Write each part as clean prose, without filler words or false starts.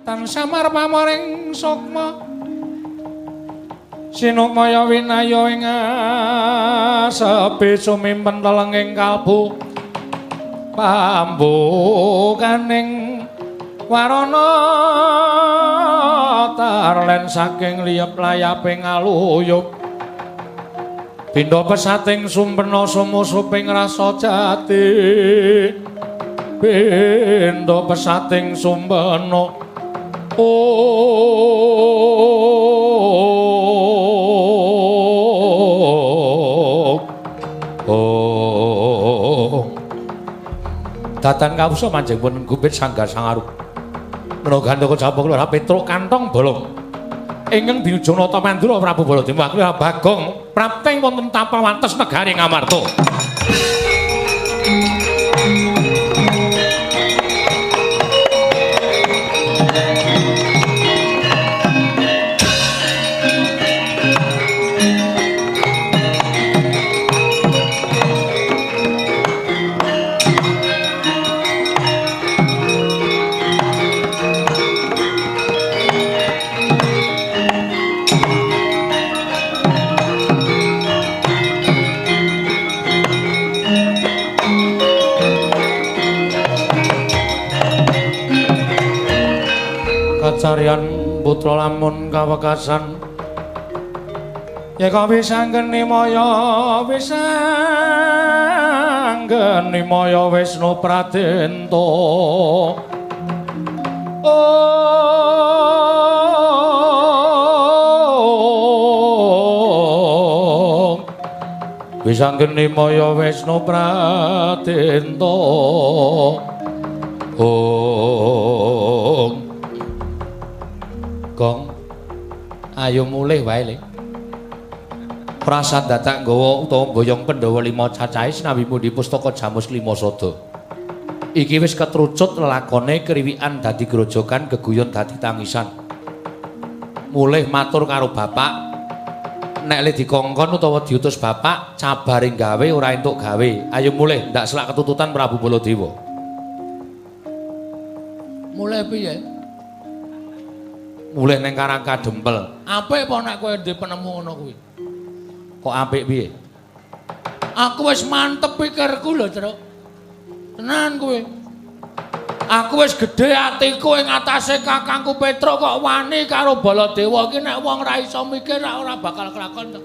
Tansah marpamoring sukma sinukmaya winaya ing asepi sumimpen telenging kalbu pambukaning warana tarlen saking liyep layaping aluyup pindha pesating sumpena sumusuping rasa jati pindha pesating sumpena oh datan kawusa manjing pun gumpit sanggar sangarup menawa gandaka japa kula Petruk kantong bolong ingkang binujung nata Mandura Prabu Baladewa kula Bagong prapting wonten tapa wates negari Ngamarta. Kacarian putra lamun kawekasan yeka wisanggeni maya wisanggeni maya Wisnu Pradenta oh wisanggeni maya Wisnu Pradenta oh Gong, ayo mulih wae le. Prasad dadak nggawa utawa mboyong Pandhawa 5 cacahe sinawi pundi pustaka Jamus 5 sada. Iki wis ketrucut lelakone kriwikan dadi grojogan geguyon dadi tangisan. Mulih matur karo bapak, nek le dikongkon utawa diutus bapak, cabare gawe ora entuk gawe. Ayo mulih ndak selak ketututan Prabu Baladewa. Mulih piye? Mulih ning Karang Kadempel. Apik apa nek kowe ndek penemu ngono kuwi? Kok apik piye? Aku wis mantep pikirku lho, Truk. Tenan kowe. Aku wis gedhe atiku ing atase kakangku Petruk kok wani karo Baladewa iki nek wong ra iso mikir ora bakal kelakon to.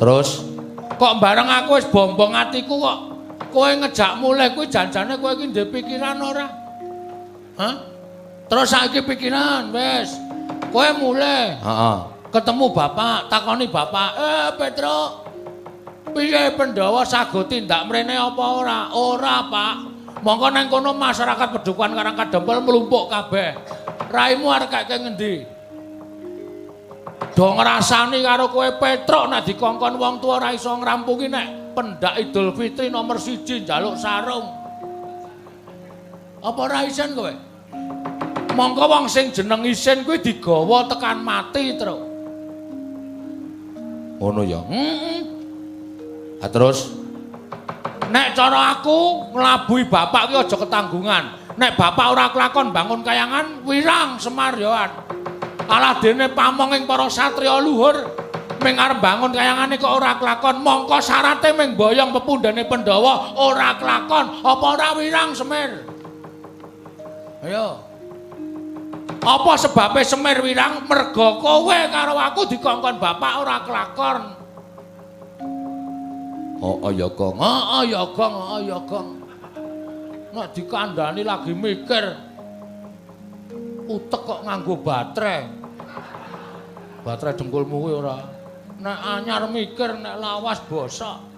Terus kok bareng aku wis bombong atiku kok kowe ngejak mulih kuwi janjane kowe iki ndek pikiran ora? Hah? Terus saiki pikiran wis. Kowe mulih. Heeh. Ketemu bapak, takoni bapak, "Petruk, piye Pandhawa sago tindak mrene apa ora?" "Ora, Pak. Mongko nang kono masyarakat pedukuhan Karang Kadempel mlumpuk kabeh. Raimu arep kake ngendi?" Do ngrasani karo kowe Petruk nek dikongkon wong tuwa ora iso ngrampungi nek pendak Idul Fitri nomor 1 njaluk sarung. Apa ora isin kowe? Mongko wong sing jeneng isin kuwi digawa tekan mati, Truk. Ngono ya. Heeh. Ha terus nek cara aku nglabuhi bapak ki aja ketanggungan. Nek bapak ora kelakon bangun kayangan wirang Semar yoan. Alah dene pamong ing para satriya luhur ming arep bangun kayangane kok ora kelakon, mongko syarate ming boyong pepundhene Pandhawa ora kelakon, apa ora wirang Semir? Ayo. Apa sebabe Semir wirang? Merga kowe karo aku dikongkon bapak ora kelakon. Oh ya Gong. Heeh ya Gong, heeh ya Gong. Nek dikandani lagi mikir utek kok nganggo baterai. Baterai dengkulmu kuwi ora. Nek anyar mikir, nek lawas bosok.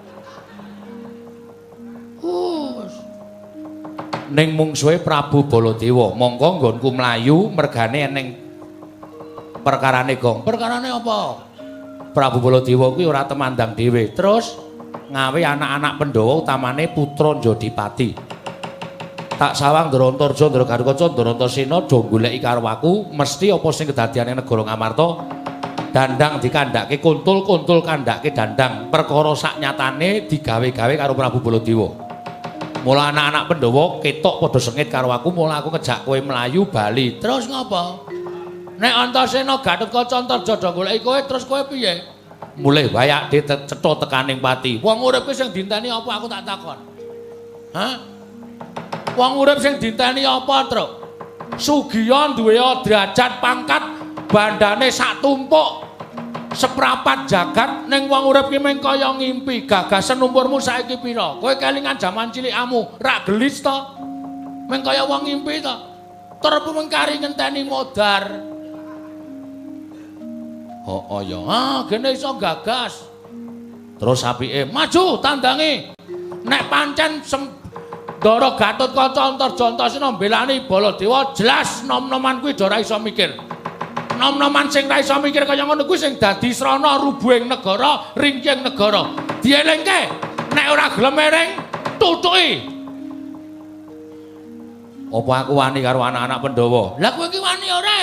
Wes. Ning mungsuhe Prabu Baladewa, mongko nggonku mlayu mergane ning perkarane Gong. Perkarane apa? Prabu Baladewa kuwi ora temandang dhewe. Terus ngawe anak-anak Pandhawa utamane putra Jodipati. Tak sawang Ndrantarja, Ndra Garukaca, Ndrantasena do goleki karo aku, mesti apa sing kedadian ing negara Ngamarta dandang dikandhake kuntul, kuntul kandhake dandang. Perkara sak nyatane digawe-gawe karo Prabu Baladewa. Mula anak-anak Pandhawa ketok padha sengit karo aku, mula aku ngejak kowe mlayu bali. Terus ngopo? Nek Antasena Gatotkaca Antarja do goleki kowe, terus kowe piye? Mulih wae cetha tekaning pati. Wong urip kuwi sing dinteni apa aku tak takon? Hah? Wong urip sing dinteni apa, Truk? Sugiya duwe derajat pangkat bandane sak tumpuk seprapat jagat, ning wong urip ki mung kaya ngimpi. Gagasen umurmu saiki pira? Kowe kelingan jaman cilikamu, rak gelis to? Mung kaya wong ngimpi to. Tur mung kari ngenteni modar. Oh ya, ah gene iso gagas. Terus apike maju tandangi. Nek pancen Ndara Gatotkaca Antarja Antasena mbelani Baladewa, jelas nom-noman kuwi ora iso mikir. Nom-noman sing ra iso mikir kaya ngono kuwi sing dadi srana rubuhing negara, ringking negara. Dielingke, nek ora gelem ering, tutuki. Apa aku wani karo anak-anak Pandhawa? Lah kowe iki wani ora?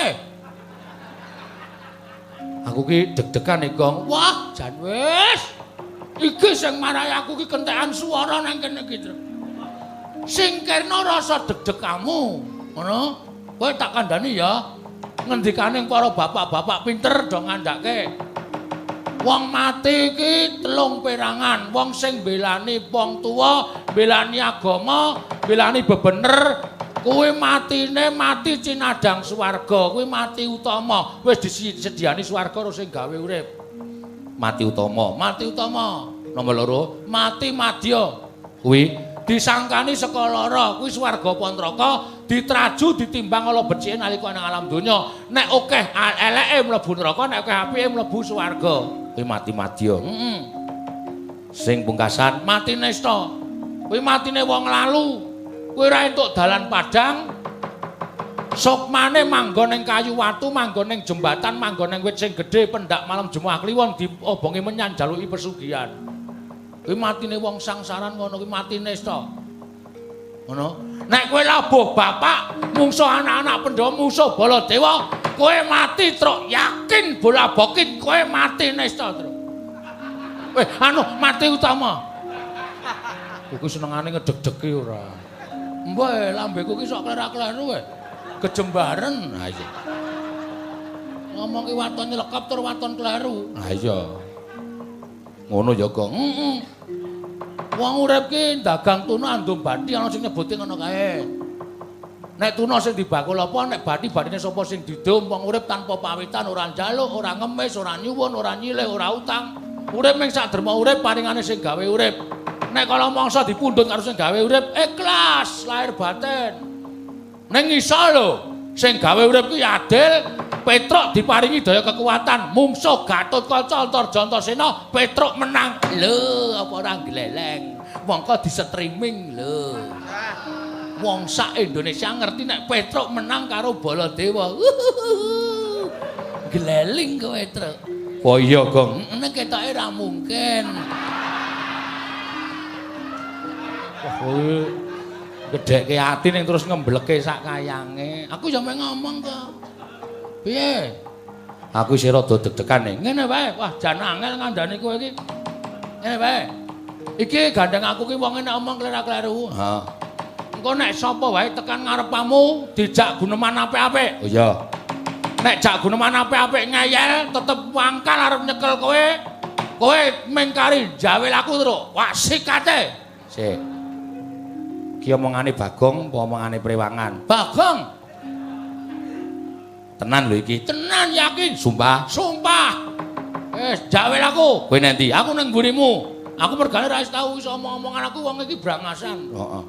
Aku ki deg-degan iki, Gong. Wah, jan wis. Iki sing marai aku ki kentekan swara nang kene iki, Tru. Singkirna rasa deg-deganmu. Ngono. Kowe tak kandhani ya. Ngendikane para bapak-bapak pinter do ngandhake. Wong mati iki telung perangan, wong sing mbelani wong tuwa, mbelani agama, mbelani bebener, kuwi matine mati cinadang swarga, kuwi mati utama. Wis disediani swarga karo sing gawe urip. Mati utama, mati utama. Nomor loro, mati madya. Kuwi disangkani saka lara, kuwi swarga apa neraka, diteraju ditimbang ala becike nalika nang alam donya. Nek akeh eleke mlebu neraka, nek akeh apike mlebu swarga. Kuwi mati madya. Heeh. Sing pungkasan mati nesta. Kuwi matine wong lalu. Kuwi ora entuk dalan padhang. Sukmane manggon ning kayu watu, manggon ning jembatan, manggon ning wit sing gedhe, pendak malam Jumat Kliwon diobongi menyan jaluki pesugihan. Kuwi matine wong sangsaran ngono kuwi mati nesta. Ngono. Nek kowe labuh bapak, mungsuh anak-anak Pandhawa, mungsuh Baladewa, kowe mati truk, yakin bola bokit kowe mati nesta truk. Weh, anu mati utama. Kuwi senengane ngedeg-degi ora. Mbah, lambeku ki sok klerak-kleru kowe. Kejembaren. Ha iya. Ngomong ki waton nyelekap tur waton kleru. Ha iya. Ngono ya, Gong. Heeh. Wong urip ki dagang tuna andum bathi ana sing nyebuti ngono kae. Nek tuna sing dibakul apa, nek bathi-bathine sapa sing didum, wong urip tanpa pawitan, ora njaluk, ora ngemis, ora nyuwun, ora nyilih, ora utang. Urip mung sak derma urip paringane sing gawe urip. Nek kala mangsa dipundhut karo sing gawe urip, ikhlas lahir batin. Ning iso lho, sing gawe urip kuwi adil. Petruk diparingi daya kekuatan, mungsuh Gatotkaca Antarja Antasena, Petruk menang. Lho, apa ora gleleng? Mongko di-streaming lho. Wong sak Indonesia ngerti nek Petruk menang karo Baladewa. Gleling kowe, Truk. Oh iya, Gong. Nek ketoke ora mungkin. Wah, kowe gedhekke ati ning terus ngembleke sak kayange. Aku ya mung ngomong kok. Piye? Aku isih rada deg-degan ning. Ngene wae. Wah, jan angel ngandani kowe iki. Ngene wae. Iki gandeng aku ki wong nek omong kleru-kleru. Heeh. Engko nek sapa wae tekan ngarepamu dijak guneman apik-apik. Oh iya. Nek jak guneman apik-apik ngeyel tetep wangkal arep nyekel kowe. Kowe mengkari jawel aku terus. Wah, sikate. Sik. Ki omongane Bagong apa omongane Prewangan? Bagong. Tenan lho iki. Tenan yakin. Sumpah. Sumpah. Wis jawel aku. Kowe nanti, aku nang mburimu. Aku mergane ra wis tau iso omong-omongan aku wong iki brangasan. Heeh.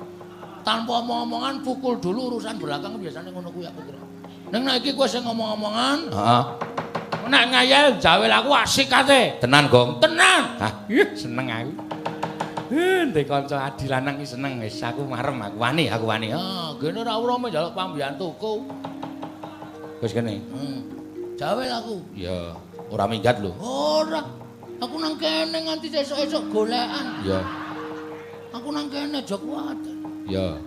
Tanpa omong-omongan pukul dulu urusan belakang biasane ngono kuwi aku kira. Ning nek iki kowe sing ngomong-omongan, heeh. Nek ngeyel jawel aku asikate. Tenan, Gong. Tenan. Hah, ih seneng aku. Ndek kanca adi lanang iki seneng wis aku marem aku wani, aku wani. Ah, gene ora ora njaluk pambiyantuku. Wis kene. Jawel aku. Iya, ora minggat lho. Ora. Aku nang kene nganti esuk-esuk golekan. Iya. Aku nang kene aja kuwatir. Iya.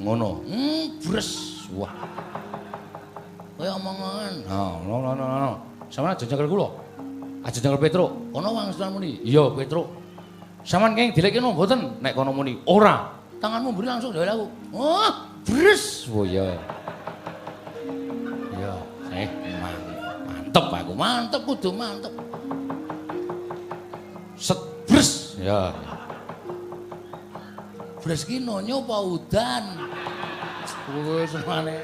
Ngono. Bres. Wah. Kaya omongan. Ha, no no no. Sampeyan aja nyekel kula. Aja nyekel Petruk. Kono wangsulan muni. Iya, Petruk. Sampeyan kenging dilekke napa mboten? Nek kono muni ora. Tanganmu mburi langsung jawil aku. Oh, bres. Oh iya. Iya, mantep aku, mantep kudu mantep. Set bres. Ya. Bres ki nonyo apa udan? Wis senengane.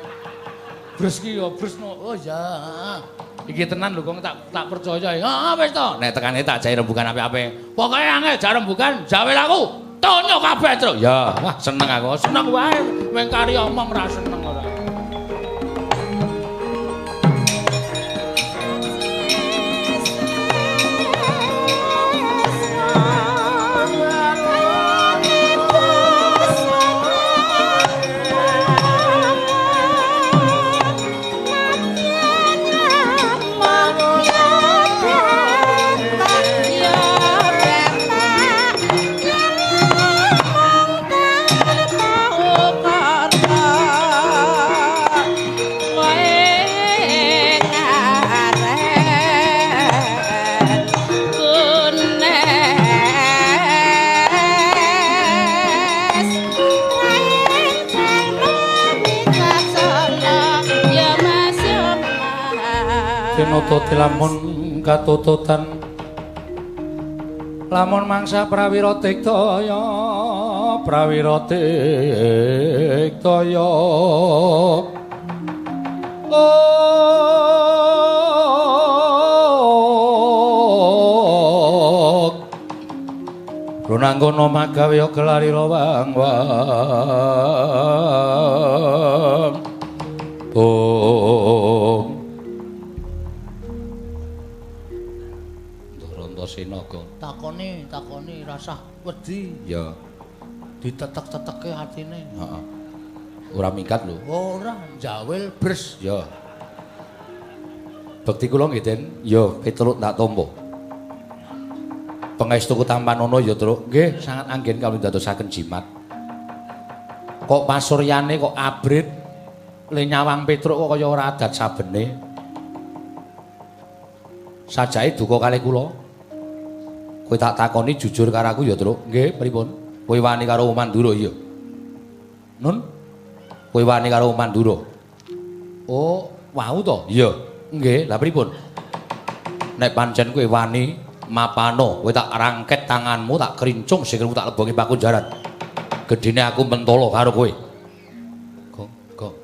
Bres ki ya bres no. Oh ya. Iki tenan lho kok tak percaya. Heeh wis to. Nek tekane tak jai rembugan apik-apik. Pokoke angel jak rembugan, jawel aku. Tonyo kabeh, Truk. Ya, wah seneng aku. Seneng wae meng kari omong ra seneng ora. Tinata lamun katututan lamun mangsa prawira tiktaya prawira tiktaya Runanggono magawe gelari lowang wang Bung Sinaga takoni takoni rasah wedi ya ditetek-tetekke atine heeh ora minggat lho ora jawil bres ya bekti kula nggih Den ya Petruk tak tampa pangestu kutampanono ya Truk nggih sangat anggen kawula dadosaken jimat kok pasuryane kok abrit le nyawang Petruk kok kaya ora adat sabene sajake duka kalih kula. Kowe tak takoni jujur karo aku ya, Truk. Nggih, pripun? Kowe wani karo Mandura iya? Nun? Kowe wani karo Mandura? Oh, wau to? Iya. Nggih, lha pripun? Nek pancen kowe wani mapano, kowe tak rangket tanganmu, tak krincung sikilmu tak lebokke pakunjaran. Gedhene aku mentolo karo kowe. Gong, gong.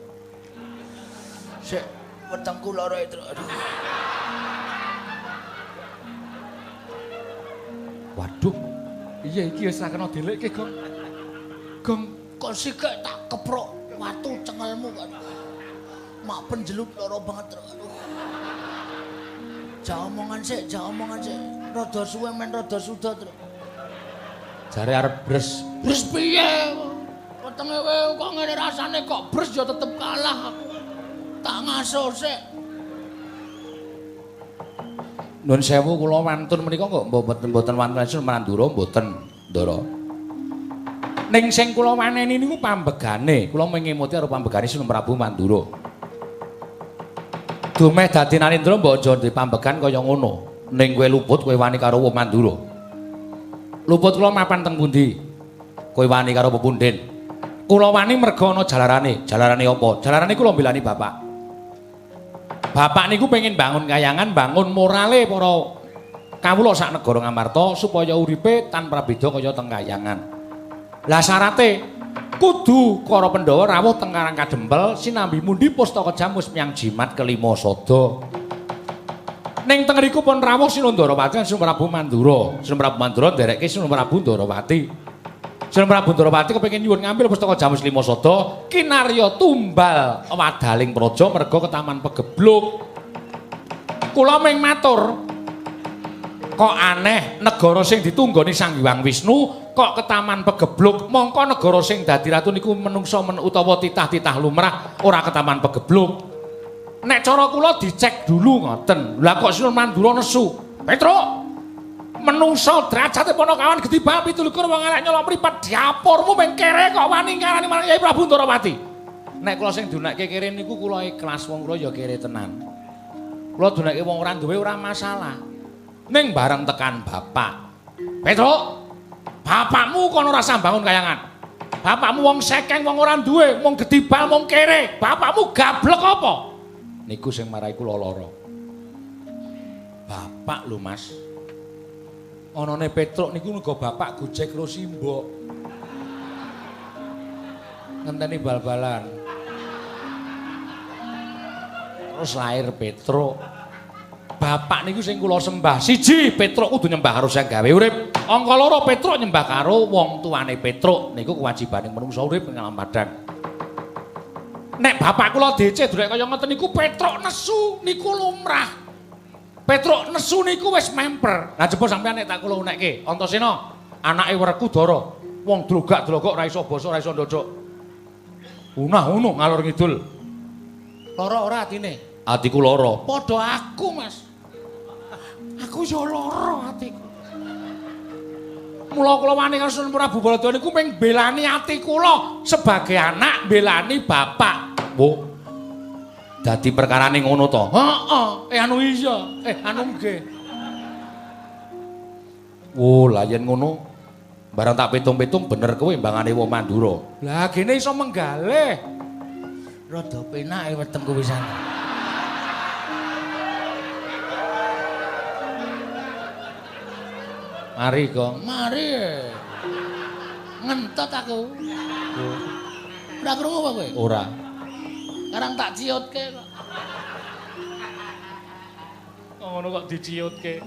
Sik, wetengku lara, Truk. Aduh. Waduh, iya iki wis ra kena delekke, Gong. Gong, kok sikek tak keprok watu cengelmu kok. Mak penjelut lara banget, Truk. Aduh. Jak omongan sik, jak omongan sik. Rada suwe men rada suda, Truk. Jare arep bres. Bres piye? Wetenge kowe kok ngene rasane kok bres ya tetep kalah aku. Tak ngaso sik. Nun sewu kula wantun menika kok mboten wantun Mandura mboten Ndara. Ning sing kula waneni niku pambegane, kula mengemuti karo pambegane Sunan Prabu Mandura. Dumeh dadi Narendra mbok aja ndek pambegan kaya ngono. Ning kowe luput kowe wani karo wong Mandura. Luput kula mapan teng pundi? Kowe wani karo pepunden. Kula wani merga ana jalarane. Jalarane apa? Jalarane kula mbelani bapak. Bapak niku pengen bangun kayangan, bangun morale para kawula sak negara Ngamarta supaya uripe tanpa beda kaya teng kayangan. Lah syarate kudu para Pandhawa rawuh teng Karang Kadempel sinambi mundi pustaka jamus miyang jimat kelima sada. Ning teng riku pun rawuh Sinun Ndarawati lan Sinun Prabu Mandura. Sinun Prabu Mandura nderekke Sinun Prabu Ndarawati. Sinun Prabu Ndarawati kepengin nyuwun ngambil pustaka jamus lima sada kinarya tumbal wadaling praja merga ketaman pegebluk. Kula ming matur kok aneh negara sing ditunggoni Sang Hyang Wisnu kok ketaman pegebluk, mongko negara sing dadi ratu niku menungsa men utawa titah-titah lumrah ora ketaman pegebluk. Nek cara kula dicek dulu ngoten. Lah kok Sinun Mandura nesu? Petruk, menungsa derajate Panakawan gedhi bab 27 wong arek nyolok mripat dapurmu ping kere kok wani ngarani marang Kyai Prabu Ndarawati. Nek kula sing dunekke kere niku kula ikhlas, wong kula ya kere tenan. Kula dunekke wong ora duwe ora masalah. Ning bareng tekan bapak. Petruk, Bapakmu kono ora bangun kayangan. Bapakmu wong sekeng, wong ora duwe, wong gedibal, wong kere. Bapakmu gablek apa? Niku sing marai kula lara. Bapak lho, Mas. Anane Petruk niku uga bapak gojek karo simbok. Ngenteni bal-balan. Terus lahir Petruk. Bapak niku sing kula sembah. Siji, Petruk kudu nyembah karo sing gawe urip. Angka loro, Petruk nyembah karo wong tuane Petruk. Niku kewajibane manungsa urip ing alam padhang. Nek bapak kula DC durek kaya ngoten niku Petruk nesu niku lumrah. Petruk nesu niku wis memper. Lah jebul sampean nek tak kula unekke, Antasena, anake Werkudara, wong drogak-drogok ora iso basa, ora iso ndodok. Unah-unuh ngalor ngidul. Lara ora atine? Atiku lara. Padha aku, Mas. Aku yo lara atiku. Mula kula wani karo Sunan Prabu Baladewa niku mung belani ati kula sebagai anak belani bapak. Wo. Dadi perkarane ngono to? Heeh. Anu iya. Anu nggih. Wo, lah yen ngono barang tak pitung-pitung bener kowe mbangane wong Mandura. Lah gene iso menggalih. Rada penake wetengku pisan. Mari, Gong. Mari. Ngentot aku. Ora krungu apa kowe? Ora. Karang tak ciutke kok. Ngono kok diciutke.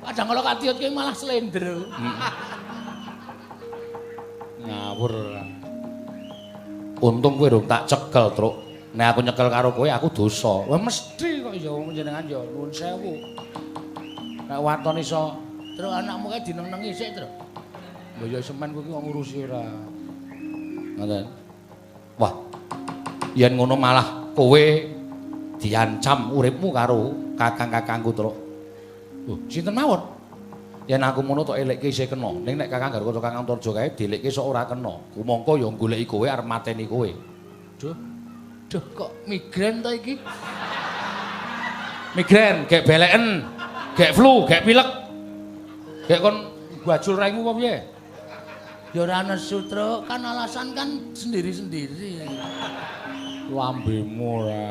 Kadang kalau tak ciutke malah slender. Ngawur. Untung kowe rung tak cekel, Truk. Nek aku nyekel karo kowe aku dosa. Wah mesti kok ya jenengan ya nuwun sewu. Nek waton iso, Truk anakmu kae dineng-nengi sik, Truk. Lho ya semen kowe iki kok ngurusi ora. Ngoten. Wah. Yen ngono malah kowe diancam uripmu karo kakang-kakangku, Truk. Lho, sinten mawon? Yen aku ngono tok elekke isih kena. Ning nek Kakang Garwa Kakang Antarja kae dielekke sok ora kena. Kumangka ya goleki kowe arep mateni kowe. Duh. Duh kok migrain to iki? Migrain, gek beleken, gek flu, gek pilek. Gek kon gajul raimu apa piye? Ya ora nesu, Truk. Kan alasan kan sendiri-sendiri. Lambemu ora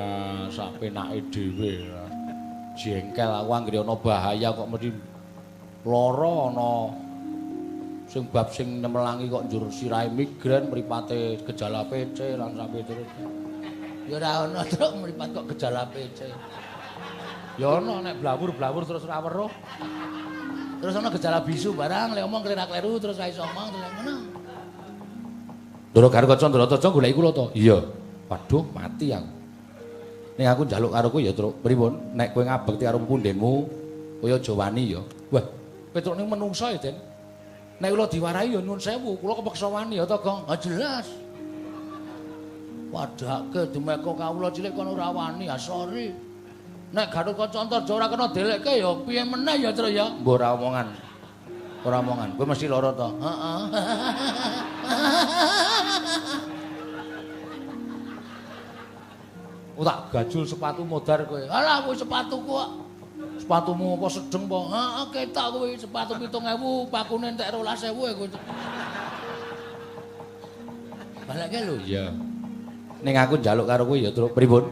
sak penake dhewe. Jengkel aku anggere ana bahaya kok mesti lara ana sing bab sing nyemelangi kok njur sirahe migrain, mripate gejala PC lan sampe terus. Ya ora ana, Truk, mripat kok gejala PC. Ya ana nek blawur-blawur terus ora weruh. Terus ana gejala bisu barang, lek omong kleru-kleru terus ra iso omong terus ngono. Ndoro Garwa Candrataja goleki kula to? Iya. Waduh, mati aku. Ning aku njaluk karo kowe ya, Truk. Pripun? Nek kowe ngabekti karo pundhenmu, kowe aja wani ya. Wah, Petruk niku menungsa ya, Den. Nek kula diwarahi ya nyuwun sewu, kula kepeksa wani ya to, Gong. Ah jelas. Padhake dumeka kawula cilik kono ora wani, ah sorry. Nek Gatot Kaca Antarja ora kena delekke ya piye meneh ya, Truk ya? Mbok ora omongan. Ora omongan. Kowe mesti lara to? Heeh. Oh, tak gajul sepatu modar kowe. Alah kuwi sepatuku kok. Sepatumu apa sedeng apa? Heeh, ketok kuwi sepatu 7.000, pakune entek 12.000 ya kuwi. Balekke lho. Iya. Ning aku njaluk karo kowe ya, Truk. Pripun?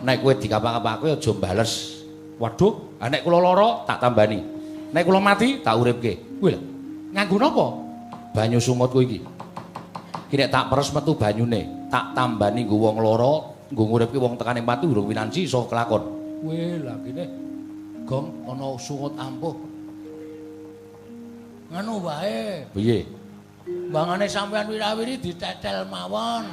Nek kowe dikapak-kapake aja bales. Waduh, nek kula lara tak tambani. Nek kula mati tak uripke. Kuwi lho. Nganggo napa? Banyu sumutku iki. Iki nek tak peres metu banyune, tak tambani nggo wong lara, nggo nguripke wong tekane mati urung winanci iso kelakon. Weh, lah kene Gong ana sungut ampuh. Ngono wae. Piye? Mbangane sampean wirawiri ditetel mawon.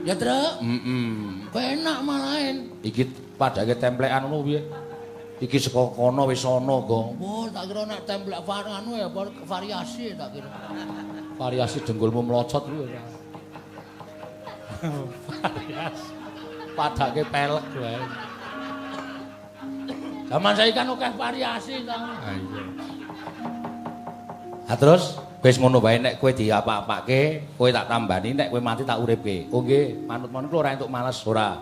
Ya, Truk? Heeh. Penak malahen. Iki padake templekan ngono piye? Iki saka kono wis ana, Gong. Wah, tak kira nek templek anu ya variasi tak kira. Variasi dengkulmu mlocot kuwi ora. Variasi. Padake pelek wae. Zaman saiki kan akeh variasi ta. Ha iya. Ha terus wis ngono wae nek kowe diapa-apake, kowe tak tambani, nek kowe mati tak uripke. Oh nggih, manut-manut ora entuk males ora.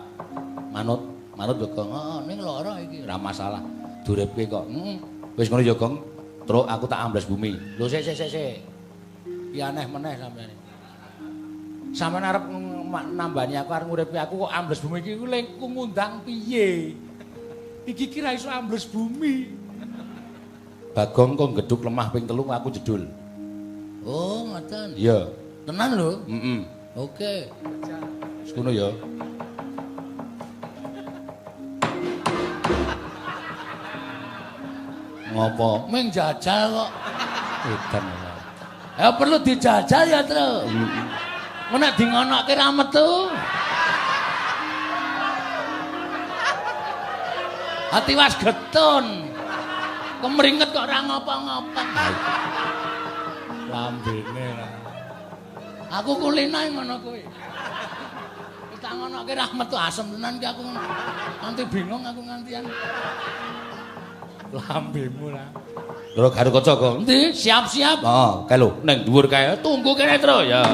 Manut, manut yo, Gong. Heeh, ning lara iki. Ora masalah. Duripke kok. Heeh. Wis ngono ya, Gong. Truk aku tak ambles bumi. Lho sik sik sik sik. Ki aneh meneh sampeyan. Sampeyan arep nambani aku arep nguripi aku kok ambles bumi iki lengku ngundang piye? Iki ki ra iso ambles bumi. Bagong kok ngeduk lemah ping 3 aku jedul. Oh, ngoten. Iya. Tenan lho? Heeh. Oke. Wis ngono ya. Ngopo? Ming jajal kok. Edan. Ya perlu dijajal ya, Tru. Heeh. Nek di ngonokke ra metu. Ati was getun. Kemringet kok ora ngapa-ngapa. Lambene lah. Aku kulino ngono kuwi. Tak ngonokke ra metu asem tenan ki aku. Nganti bingung aku ngantian. Lambemu lah. Lho Garut Kaca kok. Endi? Siap-siap. Oh, kae lho ning dhuwur kae. Tunggu kene, Tru ya.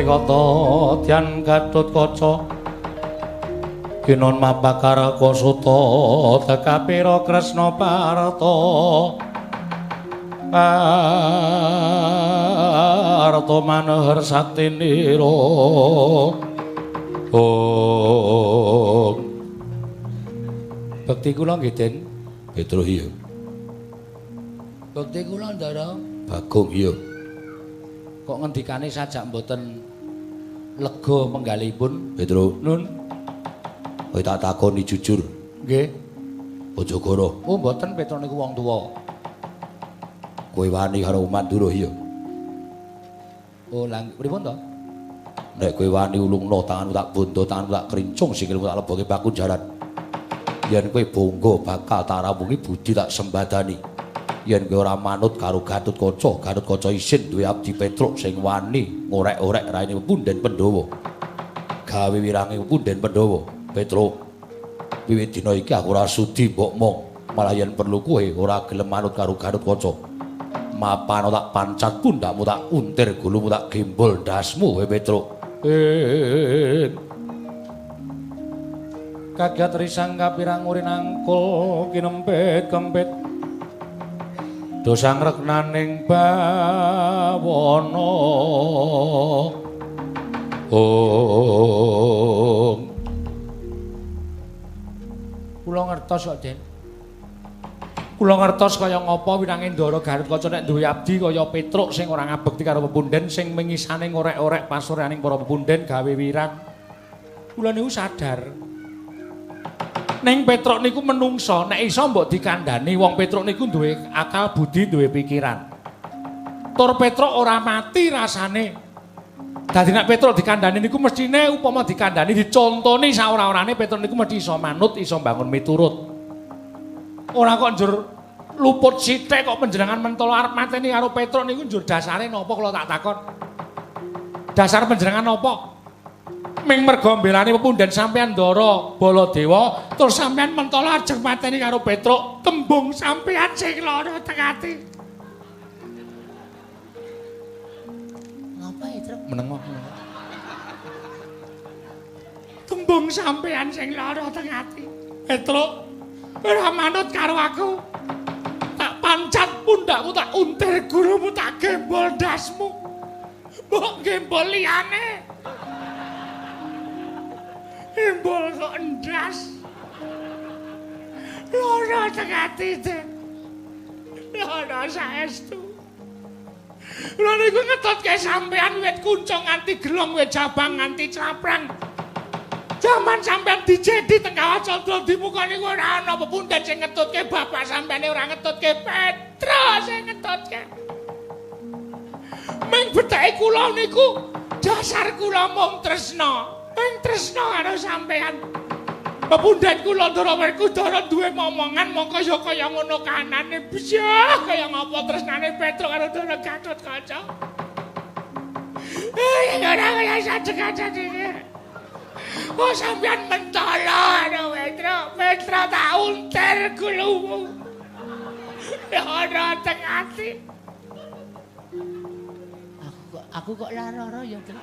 Kata Dyan Gatotkaca kinon mapakaraka suta tekapira Kresna Parta Parta manohar saktinira. Om bekti kula nggih Den Petro iya. Bekti kula Ndara Bagong iya. Kok ngendikane sajak mboten lega penggalihipun Petro? Nun. Kowe tak takoni jujur. Nggih. Aja goro. Oh mboten, Petro niku wong tuwa. Kowe wani karo Mandura iya? Oh lha pripun to? Nek kowe wani ulungno tanganmu tak bondo, tanganmu tak krincung, sikilmu tak leboke pakunjaran. Yen kowe bonggo bakal tak rawungi budi tak sembadani. Yen kowe ora manut karo Gatotkaca, Gatotkaca isin duwe abdi Petruk sing wani ngorek-orek raine punden Pandhawa. Gawe wirange punden Pandhawa. Petruk, wiwit dina iki aku ora sudi mbok mong, malah yen perlu kowe ora gelem manut karo Gatotkaca. Mapano tak pancat pundakmu tak untir gulumu tak gembol ndasmu kowe Petruk. Kaget risang kapirang urin angkul kinempit kempit. Dosang reknaning bawana. Om. Kula ngertos kok, Den. Kula ngertos kaya ngapa winange Ndara Gatotkaca nek duwe abdi kaya Petruk sing ora ngabekti karo pepunden sing mengisane ngorek-orek pasuryaning para pepunden gawe wirang. Kula niku sadar. Ning Petruk niku menungso, nek iso mbok dikandhani wong Petruk niku duwe akal budi, duwe pikiran. Tur Petruk ora mati rasane. Dadi nek Petruk dikandhani niku mestine upama dikandhani dicontoni saora-orane Petruk niku mesti iso manut, iso mbangun miturut. Ora kok njur luput sithik kok panjenengan mentolo arep mateni karo Petruk niku njur dasare napa kula tak takon. Dasar panjenengan napa? Ming merga mbelani pepunden sampeyan Ndara Baladewa terus sampeyan mentolo ajeng mateni karo Petruk, tembung sampeyan sing lara teng ati. Ngapa ya, Truk? Meneng kok. Tembung sampeyan sing lara teng ati. Petruk ora manut karo aku. Tak pancat pundakmu, tak untir gurumu, tak gembol ndasmu. Mbok gembol liyane. Gembol kok ndas. Lara teng ati, Den. Lara saestu. Lha niku ngetutke sampean wit kuncung nganti gelong, wit jabang nganti claprang. Jaman sampean dijedi teng Kawah Candra Dimuka niku ora ana pepunden sing ngetutke bapak sampeane ora ngetutke Petruk sing ngetutke. Ming betheke kula niku dasar kula mung tresna. Ming tresna karo sampean. Pepunden kula Ndara Werkudara duwe momongan mongko ya kaya ngono kanane bisa kaya ngapa tresnane Petruk karo Ndara Gatotkaca. Ora kaya sadeg-sadeg. Oh sampean mentolo ana Petruk, Petruk tak untir gulumu. Ora teng ati. Aku kok lara ya, Tru.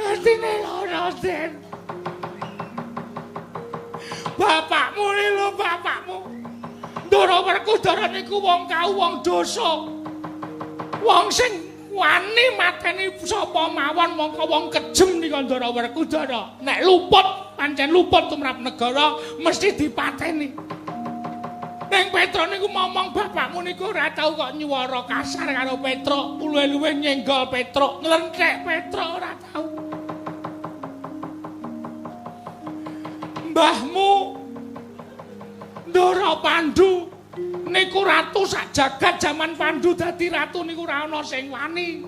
Atine lara, Den. Bapakmu lho, bapakmu. Ndara Werkudara niku wong kau wong dosa. Wong sing wani mateni sapa mawon mongko wong kejem nika Ndara Werkudara. Nek luput, pancen luput tumrap negara mesti dipateni. Ning Petruk niku momong bapakmu niku ora tau kok nyuwara kasar karo Petruk, luwe-luwe nyenggol Petruk, nglenthek Petruk ora tau. Mbahmu Ndara Pandu niku ratu sak jagat jaman Pandu dadi ratu niku ora ana sing wani.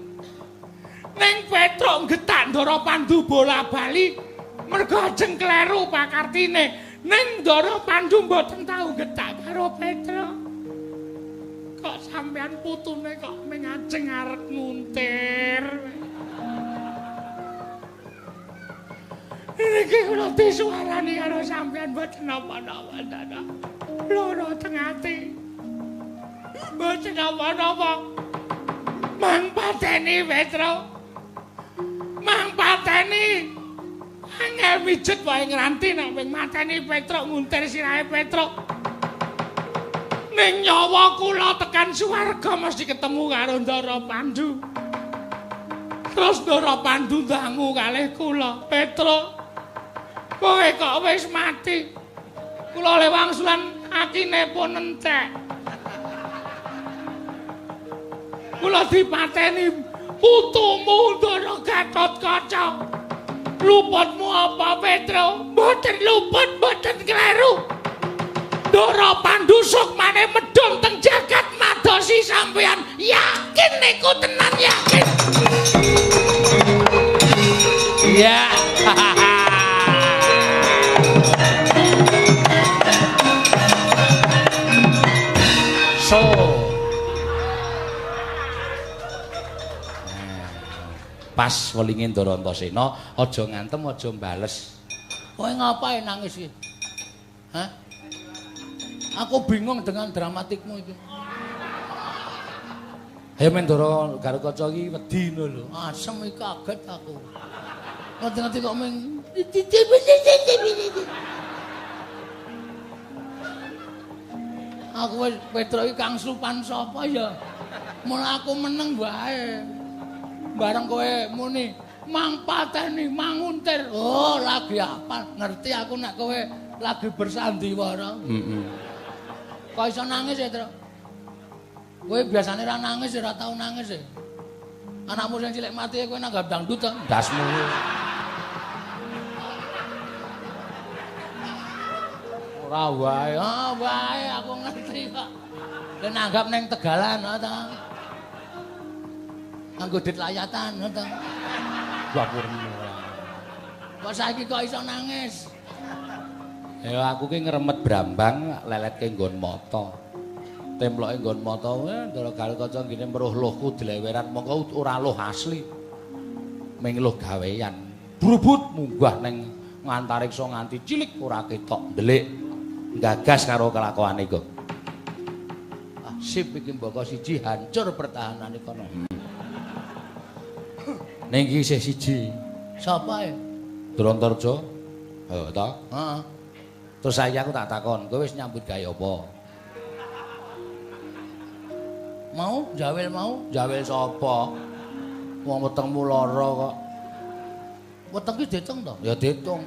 Ning Petruk nggetak Ndara Pandu bola-bali mergo ajeng kleru pakartine. Ning Ndara Pandu mboten tau nggetak karo Petruk. Kok sampean putune kok ming ajeng arep nguntir. Niki kula disuwarani karo sampean mboten napa-napa ta. Lara teng ati. Mboten napa-napa. Mang pateni Petruk. Mang pateni. Angel mijet wae ngranti nek wing mateni Petruk nguntir sirahe Petruk. Ning nyawa kula tekan swarga mesti ketemu karo Ndara Pandu. Terus Ndara Pandu ndangu kalih kula, Petruk. Kowe kok wis mati. Kula le wangsulan akine pun entek. Kula dipateni putumu Ndara Gatotkaca. Luputmu apa Petruk? Mboten luput, mboten kleru. Ndara Pandu sukmane medhun teng jagat madosi sampean. Yakin niku tenan yakin. Iya. So. Pas welinge Ndara Antasena aja ngantem aja mbales. Kowe ngapain nangis iki? Hah? Aku bingung dengan dramatikmu itu. Ayo men Ndara Gatotkaca iki wedi ngono lho. Asem iki kaget aku. Ngerti-ngerti kok meng aku wis Petruk iki kang slupan sapa ya? Mula aku meneng wae. Bareng kowe muni mang pateni manguntir. Oh, lagi apa? Ngerti aku nek kowe lagi bersandiwara. Heeh. Kok iso nangis ya, Truk? Kowe biasane ora nangis, ora tau nangis ya. Anakmu sing cilik mati kowe nanggap dangdut to? Ndasmu. Ora wae. Ah, wae aku ngerti kok. Lah nanggap ning Tegalan ta. Nganggo dit layatan to. Bapurmu. Kok saiki kok iso nangis? Ya aku ki ngremet brambang leletke nggon mata. Temploke nggon mata, Ndara Gatotkaca ngene meruh luhku dileweran mongko ora luh asli. Ming luh gawean. Brubut munggah ning ngantariksa nganti cilik ora ketok ndelik. Gagas karo kelakuane kok. Ah sip iki mboko siji hancur pertahanane kono. Ning iki isih siji. Sapa e? Drontarja. Ha ta? Heeh. Terus saiki aku tak takon, kowe wis nyambut gawe apa? Mau jawil mau? Jawil sapa? Wong wetengmu lara kok. Weteng ki ditung to? Ya ditung.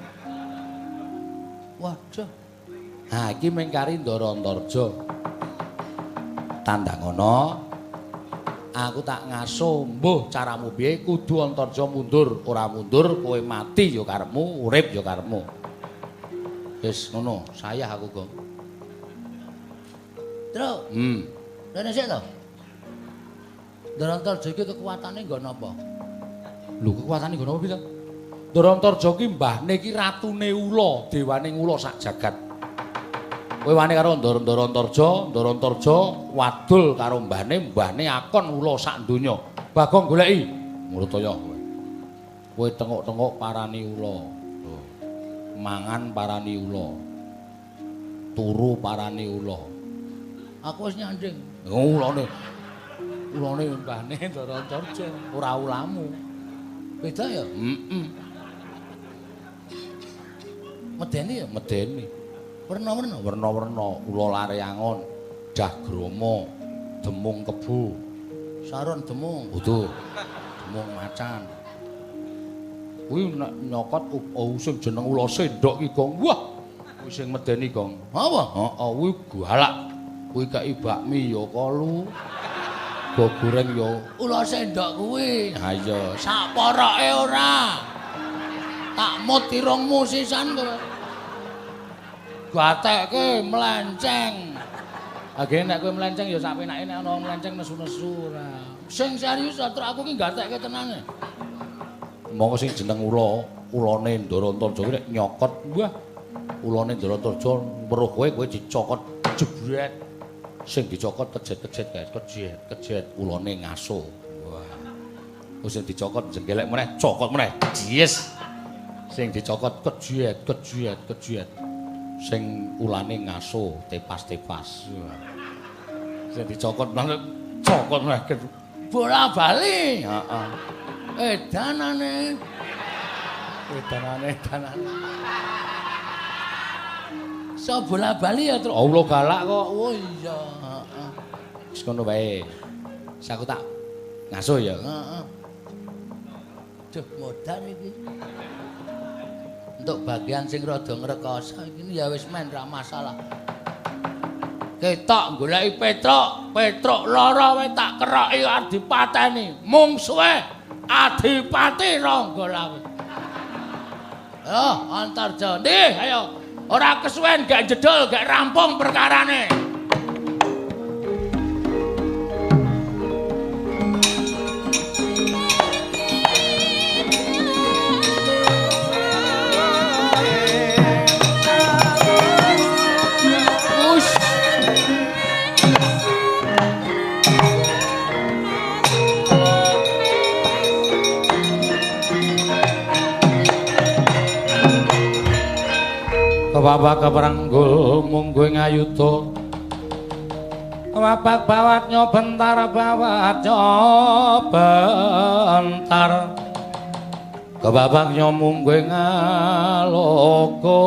Waduh. Ha iki mung kari Ndara Antarja. Tandang ana Aku tak ngaso mbuh caramu piye kudu Antarja mundur, ora mundur kowe mati ya karepmu, urip ya karepmu. Wis ngono, sayah aku, Gong. Truk. Rene sik to. Ndara Antarja iki kekuatane nggo napa? Lho, kekuatane nggo napa piye to? Ndara Antarja ki mbahne ki ratune ula, dewane ula sak jagat. Kowe wani karo Ndara Antarja, Ndara Antarja wadul karo mbahne, mbahne akon ula sak donya. Bagong goleki Mrutaya kowe. Kowe tengok-tengok parani ula. Lho. Mangan parani ula. Turu parani ula. Aku wis nyanding. Ulane. Ulane mbahne Ndara Antarja, ora ulamu. Beda ya? Heeh. Medeni ya? Medeni. Werna-werna, werna-werna, ula lareangon, dah grama, demung kebu, saron demung, utuh, demung macan. Kuwi nek nyokot sing jeneng ula sendok ki, Gong. Wah, kuwi sing medeni, Gong. Apa? Heeh, kuwi galak. Kuwi kei bakmi ya kolu. Go goreng ya ula sendok kuwi. Ha iya, sak poroke ora. Tak mut irungmu sisan kowe. Gatekke mlenceng. Agene nek kowe mlenceng ya sak penake nek ana mlenceng nesu-nesu ora. Sing serius truk aku ki gatekke tenane. Monggo sing jeneng ula, ulane Ndara Antarja ki nek nyokot, wah. Ulane Ndara Antarja weruh kowe, kowe dicokot jebret. Sing dicokot kejet-kejet kae, kejet-kejet ulane ngaso. Wah. Wis sing dicokot jenggelek meneh, cokot meneh. Yes. Sing dicokot kejet, kejet, kejet. Sing ulane ngaso tepas-tepas. Sing dicokot meneh, cokot meneh bola bali. Heeh. Edanane. Edanane, edanane. So bola bali ya, Truk. Allah galak kok. Oh iya, heeh. Wis ngono wae. Wis aku tak ngaso ya. Heeh. Duh, modar iki. Untuk bagian sing rada ngrekoso iki ya wis men ra masalah. Ketok goleki Petruk, Petruk lara wae tak keroki arep dipateni. Mungsuhe Adipati Ranggalawe. Oh, Antarja. Ndi, ayo. Ora kesuwen gak jedul, gak rampung perkarane. Kewabak keperanggul mungguh ngayuda. Kewabak bawat nyobentar bawat nyobentar. Kewabak nyomungguh ngaloko.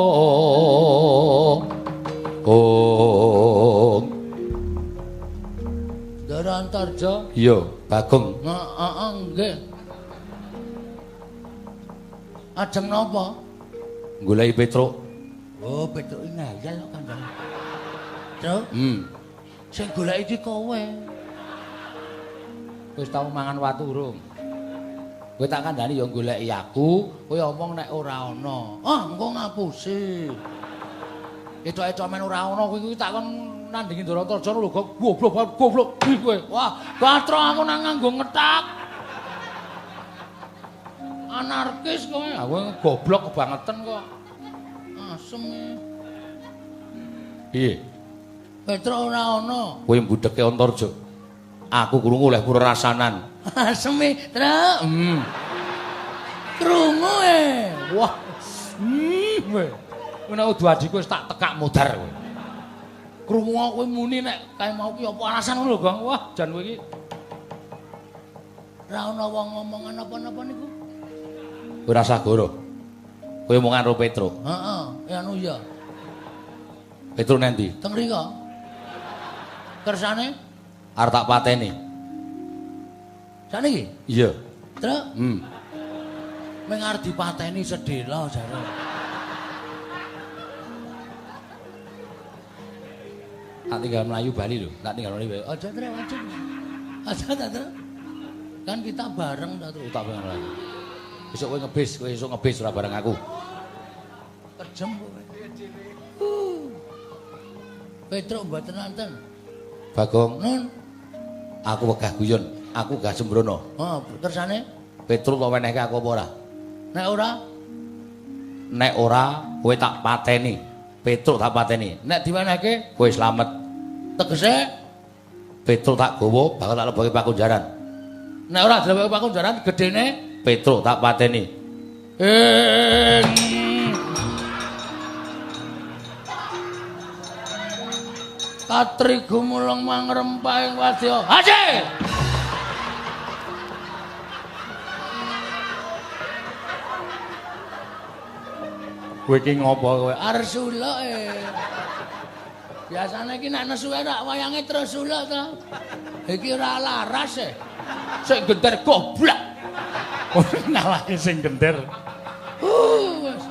Kong Ndara Antarja. Iya, Bagong. Heeh, nggih. Ajeng napa? Goleki Petruk. Oh, Petruk ngayal kok kandhane. Truk? Sing golek iki kowe. Wis tau mangan watu urung? Kowe tak kandhani ya goleki aku, kowe omong nek ora ana. Ah, engko ngapusi. Etok-etok men ora ana kowe kuwi tak kon nandingi Ndara Antarja lho, goblok goblok kuwi kowe. Wah, katro aku nang nganggo ngethak. Anarkis kowe. Aku goblok kebangetan kok. Asem. Piye? Petruk ora ana. Kowe mbudheke Antarja. Aku krungu oleh purrasanan. Aseme, Truk. Krungu e. Wah. Kowe. Nek udu adhiku wis tak tekak modar kowe. Krungu kowe muni nek kae mau ki apa alasan ngono lho, Gong. Wah, jan kowe iki ora ana wong ngomongan apa-apa niku. Ora usah goro. Kowe omongan karo Petruk. Heeh, ya anu ya. Petruk nendi? Teng mriko. Kersane arep tak pateni. Saniki? Iya. Truk? Ming arep dipateni sedhela jare. Tak tinggal mlayu bali lho, tak tinggal mlayu. Aja Truk, aja. Aja ta, Truk. Kan kita bareng ta, Truk. Tak pengen lagi. Besok kowe ngebis, kowe esuk ngebis ora bareng aku. Kejem kowe. Petruk mboten nonton. Bagong, Nun, aku wegah guyon, aku gak sembrono. Oh, tersane? Petruk kok wenehke aku apa ora? Nek ora? Nek ora, kowe tak pateni. Petruk tak pateni. Nek diwenehke, kowe slamet. Tegese Petruk tak gawa bakal tak lebokke pakunjaran. Nek ora dilebokke pakunjaran, gedene Petruk tak pateni. Katri gumulung mangrempah ing wadya. Haji! Kowe iki ngopo kowe? Arep suluk e. Biasane iki nek nesu ora wayange terus suluk to. Iki ora laras e. Sing gender goblok. Ngalahke sing gender. Wis.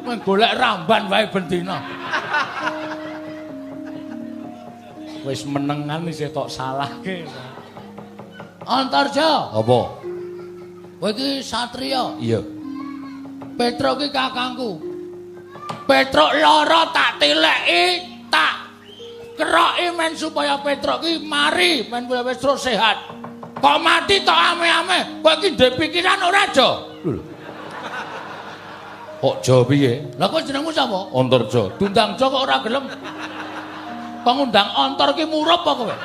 Mung golek ramban wae ben dina. Wis menengan isih tok salahke. Antarja. Apa? Kowe iki satriya. Iya. Petruk iki kakangku. Petruk lara tak tileki, tak keroki men supaya Petruk iki mari, men supaya Petruk sehat. Kok mati tok ame-ame? Kowe iki ndek pikiran ora, Jo? Lho. Kok Jo piye? Lah kok jenengmu sapa? Antarja. Dundang Jo kok ora gelem. Kok ngundang Antar ki murup apa kowe?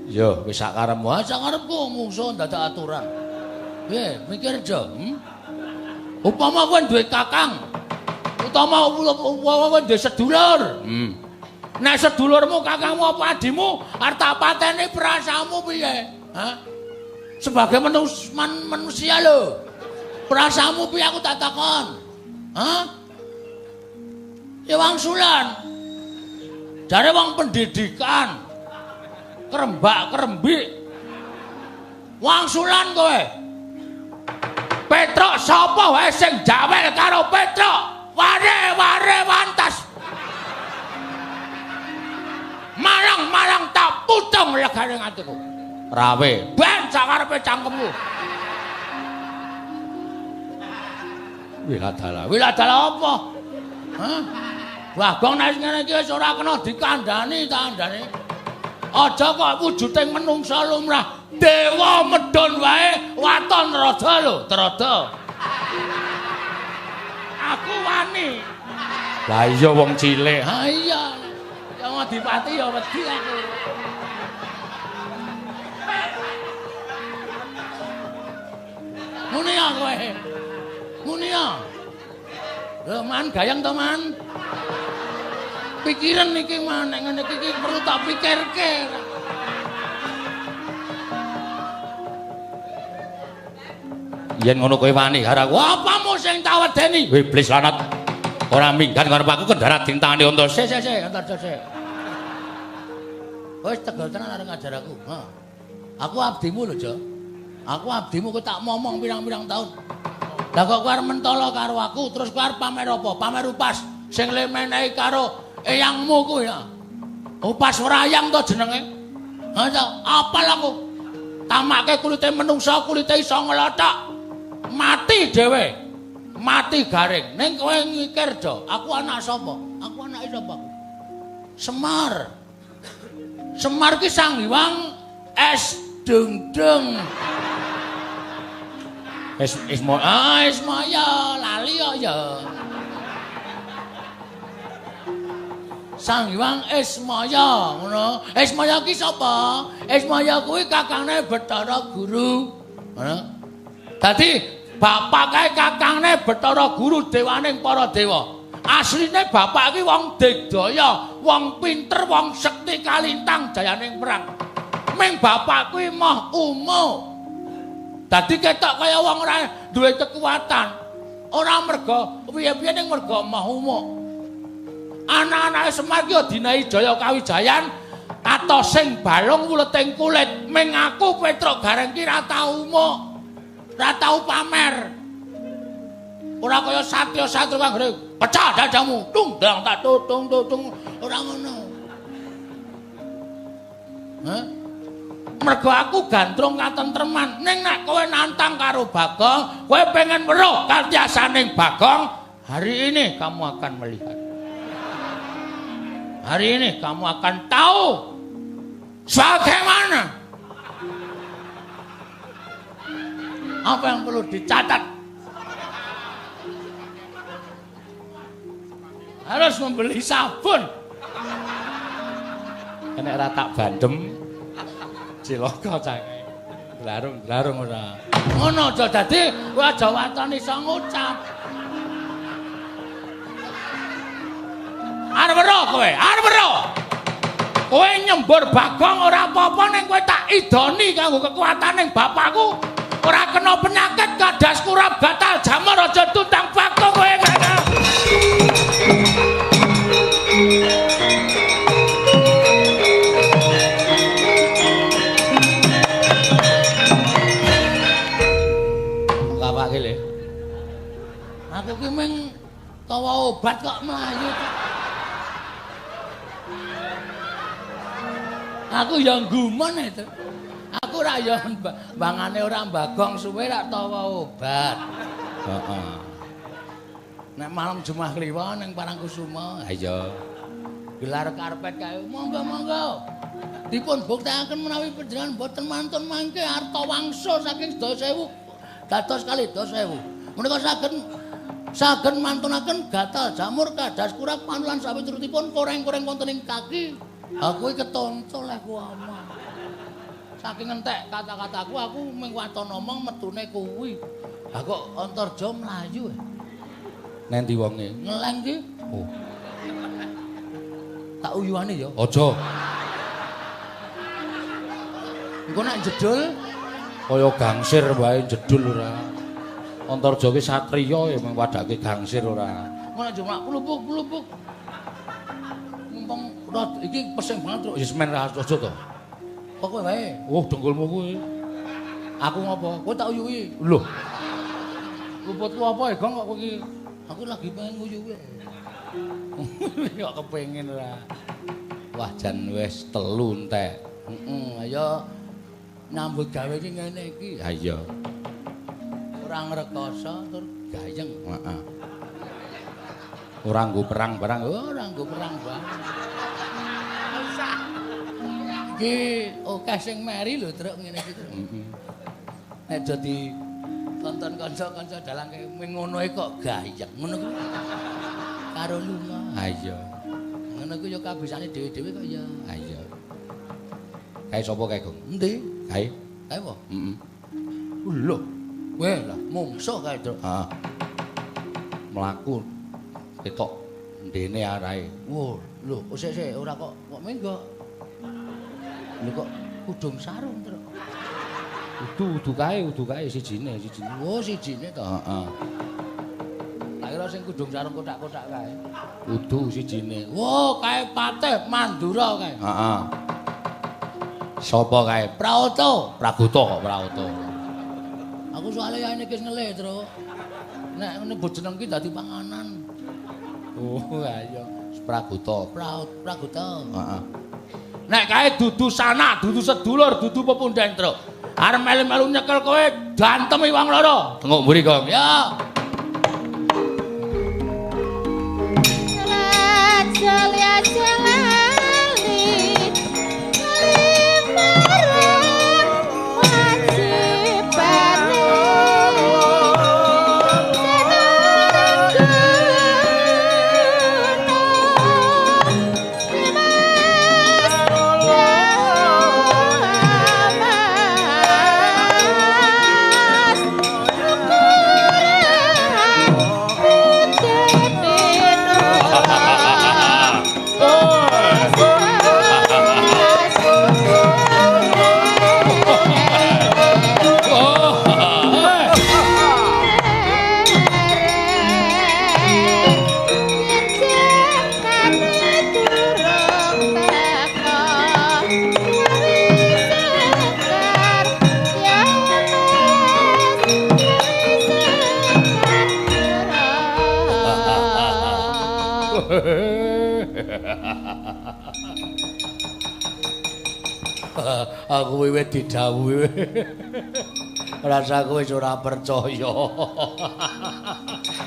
Yo, wis sak karepmu. Wah, sak karepku mungsuh dadak aturan. Piye, mikir Jo? Upama kowe duwe kakang, utama upama kowe duwe sedulur. Nek sedulurmu, kakangmu apa adimu arep tak pateni perasaanmu piye? Hah? Sebagai manusia lho. Perasaanmu piye aku tak takon? Hah? Ya wangsulan. Jare wong pendidikan. Kerembak-kerembik. Wangsulan kowe. Petruk sapa wae sing jawel karo Petruk? Ware-ware wantas. Marang-marang tak putung legane atiku. Rawe. Ben sakarepe cangkemmu. Wiladala. Wiladala apa? Hah? Bagong nek ngene iki wis ora kena dikandhani tandane. Aja kok wujuding menungsa lumrah. Dewa medhun wae waton rada lho, trada. Aku wani. Lah iya wong cilik. Ha iya. Ya Adipati ya wedi aku. Muni ya kowe. Muni ya. Lho man gayeng to man. Pikiran iki man nek ngene iki perlu tak pikirke. Yen ngono kowe wani karo aku. Apamu sing tak wedeni? Iblis lanat. Ora minggat karo aku kendharat dintangane unta. Sik sik sik, entar sik. Wis tegel tenan arep ngajar aku. Ha. Aku abdimu lho, Jo. Aku abdimu kowe tak momong pirang-pirang taun. Lah kok kowe arep mentolo karo aku terus kowe arep pamer apa? Pamer upas sing le menehi karo eyangmu kuwi ya. Upas wrayang to jenenge. Ha ta, apal aku. Tamake kulite menungsa, kulite iso nglothok. Mati dhewe. Mati garing. Ning kowe mikir, Jo, aku anak sapa? Aku anake sapa aku? Semar. Semar ki Sang Hyang Es Dengdeng. Es Isma ah Ismaya lali kok ya. Sang Hyang Ismaya ngono. Ismaya ki sapa? Ismaya kuwi kakangne Bathara Guru. Ngono. Dadi bapak kae kakangne Bathara Guru dewaning para dewa. Asline bapak ki wong digdaya, wong pinter, wong sekti kalintang jayaning perang. Ming bapak kuwi moh umo. Dadi ketok kaya wong ora duwe kekuatan. Ora merga piye-piye ning merga moh umo. Anak-anake Semar ki dinahi Jaya Kawijayan atosing balung wuleting kulit. Ming aku Petruk Gareng ki ra tau umuk. Ra tau pamer. Ora kaya satya-satya kang pecah dadamu, tung dang tak tutung tutung, ora ngono. Hah? Mergo aku gandrung katentreman. Ning nek kowe nantang karo Bagong, kowe pengen weruh katiasaning Bagong, hari ini kamu akan melihat. Hari ini kamu akan tahu bagaimana. Apa yang perlu dicatat? Harus membeli sabun. Nek ora tak bandem cilaka cah. Glarung-glarung ora. Ngono aja dadi kowe aja waton iso ngucap. Arep weruh kowe, arep weruh. Kowe nyembur Bagong ora apa-apa ning kowe tak idoni kanggo kekuataning bapakku. Ora kena penyakit kadas kurap gatal jamur aja tutang Bagong kowe. Ngawake le. Aku ki mung tawa obat kok mlayu. Aku ya gumun itu. Aku ora ya bangane ora Bagong suwe rak tawa obat. Heeh. Nek malam Jumat Kliwon ning Parangkusuma, ha iya. Gelar karpet kae monggo-monggo. Dipun buktekaken menawi panjenengan boten mantun mangke arta wangsa saking 10.000 dados kalih 10.000. Menika saged mantunaken gatal jamur kadas kurap panulan sawiturutipun koreng-koreng wonten ing kaki. Aku iki ketonco leh ku omong. Saking entek kata-kataku aku mung waton omong metune kuwi. Ha kok Antarja mlayu. Nendi wonge? Ngeleng ki. Oh. Tak uyuane ya. Aja. Engko nek jedul kaya gangsir wae jedul ora. Antarja ki satriya ya mung wadake gangsir ora. Ngono aja mak plupuk-plupuk. Mumpung iki pesing banget, Truk. Ya semen ra aja to. Kok kowe wae? Oh, dengkulmu kuwi. Aku ngopo? Kowe tak uyuhi. Lho. Luputku apa ya, Gong kok kowe iki? Aku lagi pengen nguyuhi. Kok kepengin ora. Wah, jan wis telu entek. Heeh, ayo nyambut gawe iki ngene iki. Ha iya. Ora ngrekoso tur gayeng. Heeh. Ora nggo perang barang. Oh, ora nggo perang barang. Iki akeh sing meri lho, Truk, ngene iki, Truk. Heeh. Nek dadi tonton kanca-kanca dalang kaya ngono kok gayeng ngono kuwi. Karo lunga. Ha iya. Ngono kuwi ya kabisane dhewe-dhewe kok ya. Ha iya. Kae sapa kae, Gong? Endi? Kae. Kae apa? Heeh. Lho. Kowe lah mungsuh kae, Truk. Heeh. Mlaku ketok ndene arahe. Wo, lho, sik sik ora kok menggok. Lho kok kudung sarung, Truk. Udu kae sijine, sijine. Oh, sijine to. Heeh. Tak kira sing kudung sarung kotak-kotak kae. Udu sijine. Wo, kae Patih Mandura kae. Heeh. Sapa kae? Praoto. Pragoto kok Praoto. Aku soalé ya iki wis ngelih, Truk. Nek ngene jeneng ki dadi panganan. Oh, ayo. Pragoto. Pragoto. Heeh. Nek kae dudu sanak, dudu sedulur, dudu pepundhen, Truk. Arep melu-melu nyekel kowe dantemi wong loro. Tengok mburi, Gong. Ya. Oh. Aku wiwit didhawuhi. Rasaku wis ora percaya.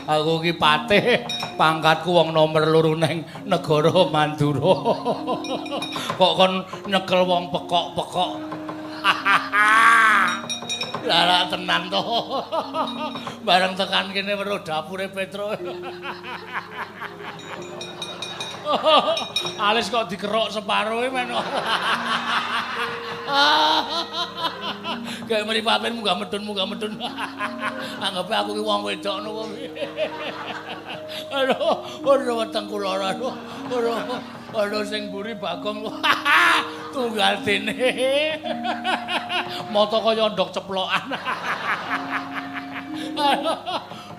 Aku ki patih, pangkatku wong nomor 2 neng negara Mandura. Kok kon nyekel wong pekok-pekok. Lah tenan to. Bareng tekan kene weruh dapure Petruk. Alis kok dikerok separuh men. Kayak mripate munggah medun. Anggape aku ki wong wedok ngono piye. Aduh, aduh wetengku lara. Aduh, aduh sing mburi Bagong. Tunggal dene. Mata kaya ndok ceplokan.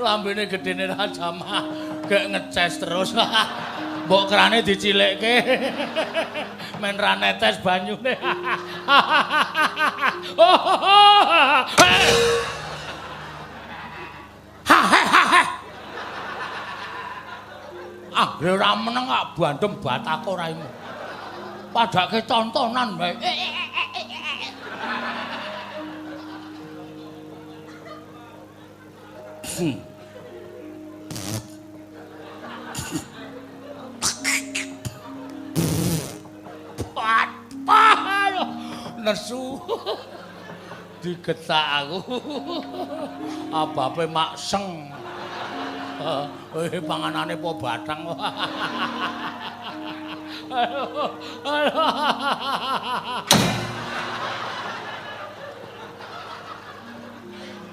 Lambene gedene Rajamah gek ngeces terus. Mbok kerane dicilikke. Men ra netes banyune. Ah, ora meneng kok bandem batako raimu. Padake tontonan wae. Nesu digetak aku. Abape makseng. Panganane po bathang.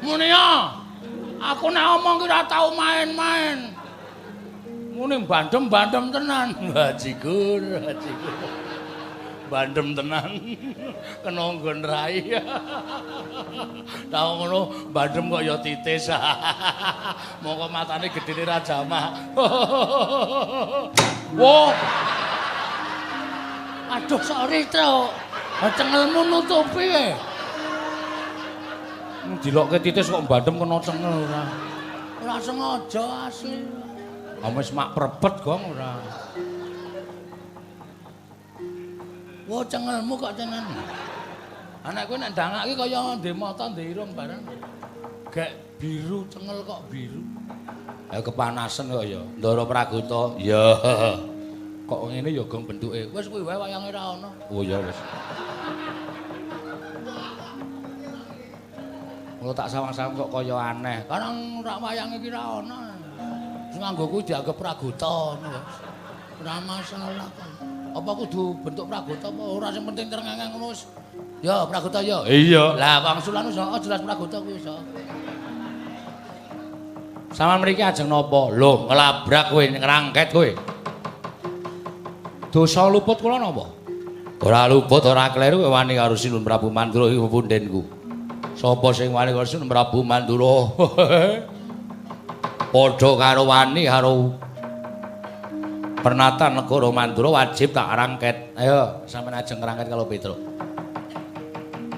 Munia, aku nek omong ki ora tau main-main. Muni bandem-bandem tenan. Bajigur, bajigur. Bandem tenan. Kena nggon rai. Tau ngono bandem kok ya titis. Mongko matane gedene Rajamah. Wo. Aduh, sorry, Truk. Cengelmu nutupi e. Dilokke titis kok bandem kena cengel ora. Ora sengaja asli. Wis mak prebet gong ora. Wo cengelmu kok tenan. Anak kowe nek ndangak iki kaya ndek mata ndek irung bareng. Gek biru cengel kok biru. Ya kepanasen kok ya. Ndara Pragota. Ya. Kok ngene ya gong bentuke. Wis kuwi wae wayange ra ono. Oh ya wis. Mula tak sawang-sawang kok kaya aneh. Karang rak wayange iki ra ono. Sing nganggo kuwi dianggep Pragota ngono wis. Ora masalah kok. Apa kudu bentuk Pragota apa ora sing penting trengengeng ngono wis. Ya Pragota ya. Iya. Lah wangsulan wis jelas Pragota kuwi wis. Sampeyan mriki ajeng napa? Lho, nglabrak kowe, ngrangket kowe. Dosa luput kula napa? Ora luput, ora kleru kowe wani karo Sinuwun Prabu Mandura iki pundhenku. Sapa sing wani karo Sinuwun Prabu Mandura? Padha karo wani karo pernatan negara Mandura wajib tak rangket. Ayo sampeyan ajeng ngrangket karo Petruk.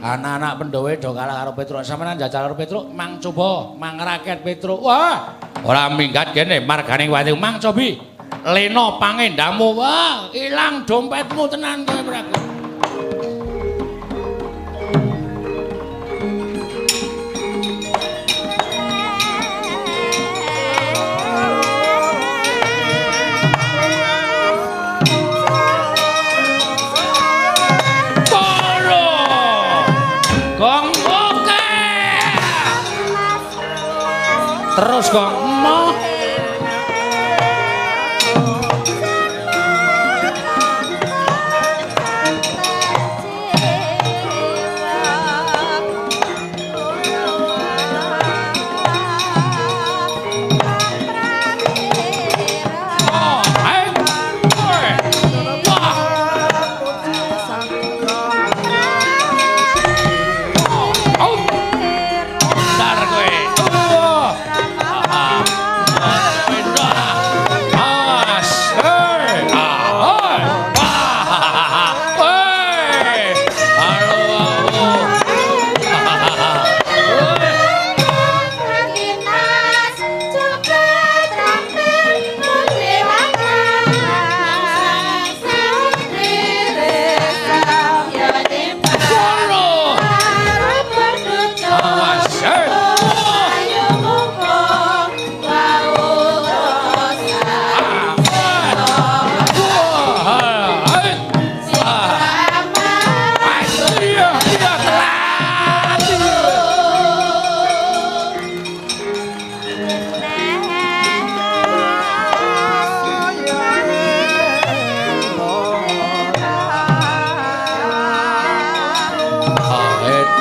Anak-anak Pandhawa do kalah karo Petruk. Sampeyan jajal karo Petruk, mang coba mang raket Petruk. Wah, ora minggat kene margane wati mang cobi. Lena pangendamu. Wah, ilang dompetmu tenan kowe Prabu. Terus kok emoh.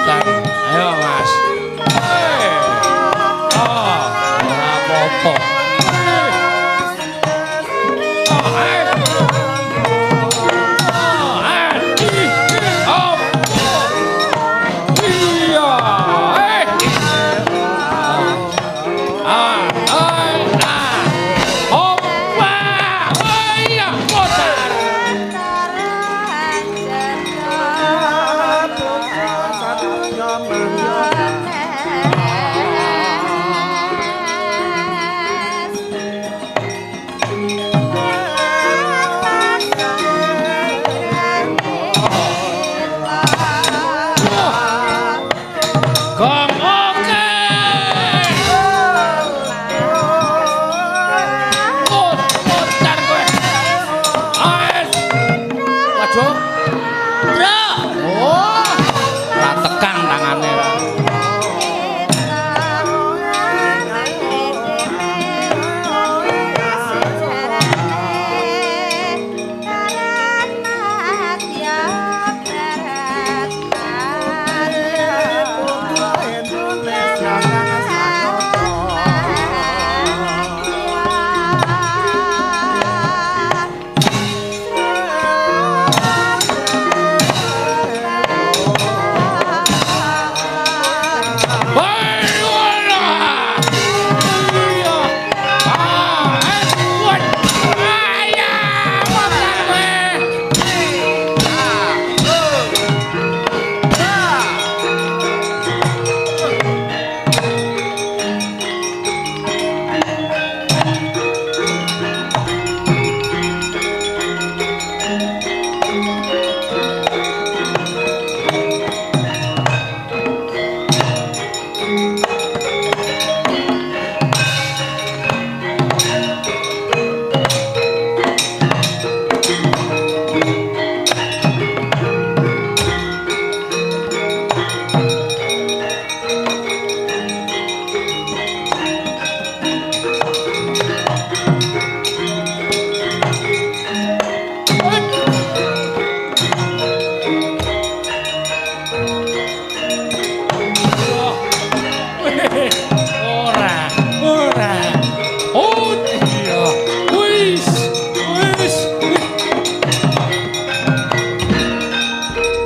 Ayo Mas. Oh, ora apa-apa.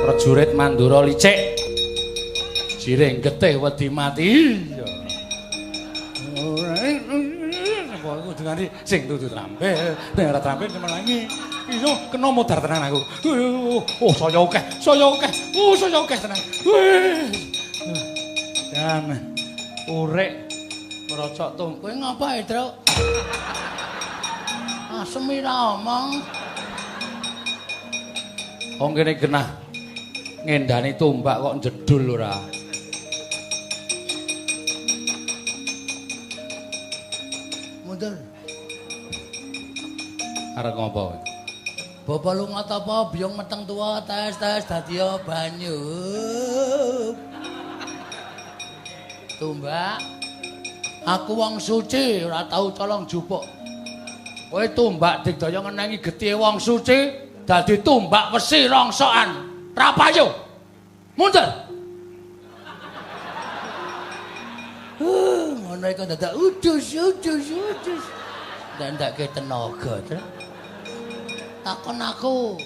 Prajurit Mandura licik. Jiring getih wedi mati. Ora kudu nganti sing dudu trampil, nek ora trampil menangi. Iso kena modar tenan aku. Oh, saya akeh, saya akeh. Oh, saya akeh tenan. Dan urek merocok tung. Kowe ngapa, Truk? Asem ora omong. Wong kene genah ngendani tombak kok jedul ora. Mundur. Arep ngopo? Bapak lunga tapa biyung meteng tuwa tes-tes dadi banyu. Tumbak. Aku wong suci ora tau colong jupuk. Kowe tumbak digdaya ngenengi getihe wong suci dadi tumbak wesi rongsokan. Ra payu. Mundur. Ngono iku dadak udus udus udus. Ndandake tenaga, Tru. Takon aku.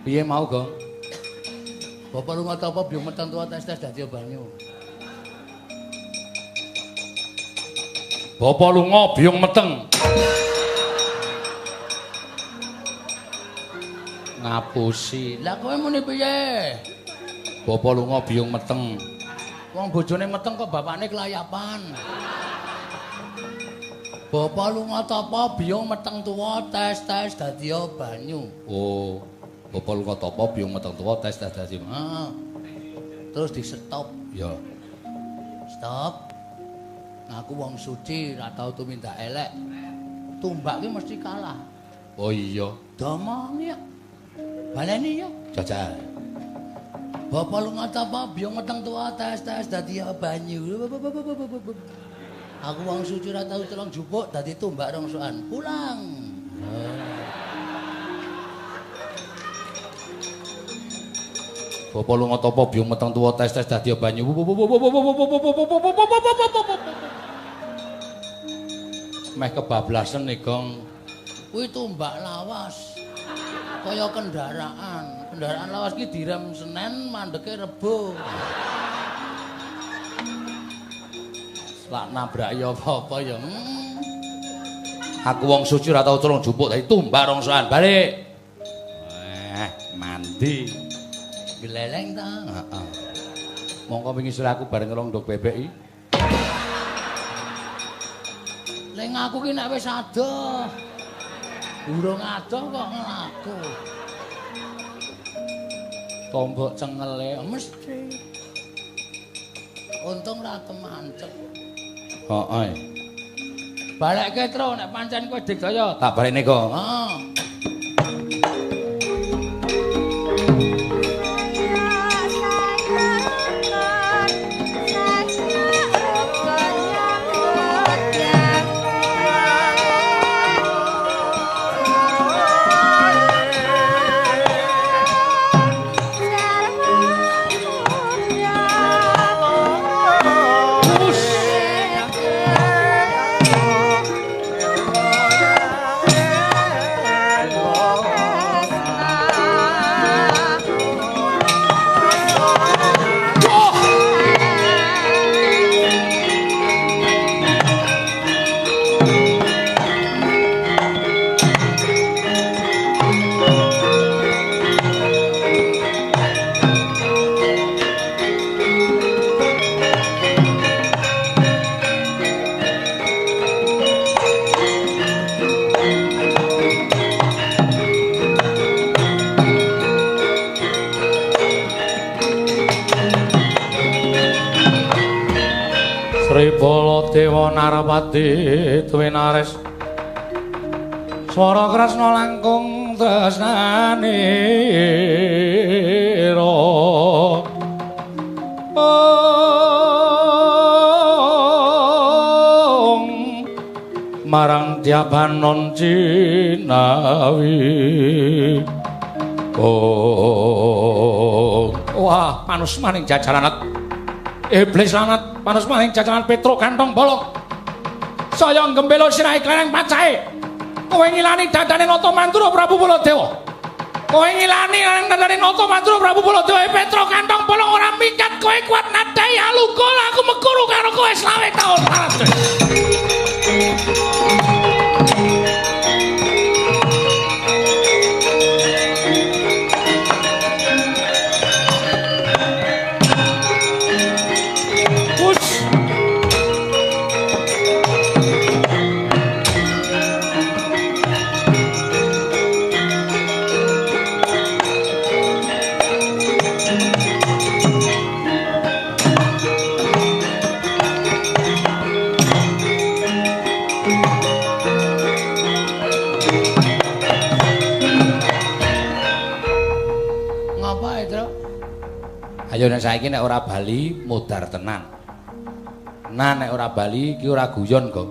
Piye mau, Gong? Bapak lunga tapa biyung meteng tuwa tes-tes dadi banyu. Bapak lunga biyung meteng. Ngapusi. Lah kowe muni piye? Bapak lunga biyung meteng. Wong bojone meteng kok bapakne kelayapan. Bapak lunga tapa biyung meteng tuwa tes-tes dadi banyu. Oh, bapak lunga tapa biyung meteng tuwa tes-tes dadi. Heeh. Terus di stop. Ya. Stop. Aku wong suci ora tau tumindak elek. Tumbak ki mesti kalah. Oh iya. Domongi ya. Baleni ya. Jajal. Bapak lunga tapa biyung meteng tuwa tes-tes dadi banyu. Aku wong suci ora tau colong jupuk dadi tumbak rongsokan. Pulang. Bapak lunga tapa biyung meteng tuwa tes-tes dadi banyu. Meh kebablasen nih, Gong. Kuwi tumbak lawas. Kaya kendaraan. Kendaraan lawas ki direm Senin, mandeke Rebo. Lak nabraki apa-apa ya. Aku wong suci ora tau tulung jupuk dadi tumbak rongsokan. Balik. Mandi. Gleleng ta? Heeh. Mongko wingi sore aku bareng ngelong ndok bebek iki. Ling aku ki nek wis adoh. Durung adoh kok nglaku. Tombok cengele mesti. Untung ra kemancep. Heeh. Balekke tro nek pancen kowe digdaya. Tak balekne kok. Heeh. Dewa Narapati Twinares swara Kresna langkung tresnanira. Ong marang tiabanon cinawi. Oh, wah panusmaning jajaran iblis lanat panusmaning jajaran Petruk kantong bolong. Saya gembelo sirahe klereng pacahe. Kowe ngilani dadane Nata Mandura Prabu Baladewa. Kowe ngilani dadane Nata Mandura Prabu Baladewa. Petruk kantong bolong ora minggat kowe kuat nadai alukul aku mekuru karo kowe 25 taun. Ayo nek saiki nek ora bali modar tenan. Nah nek ora bali iki ora guyon kok.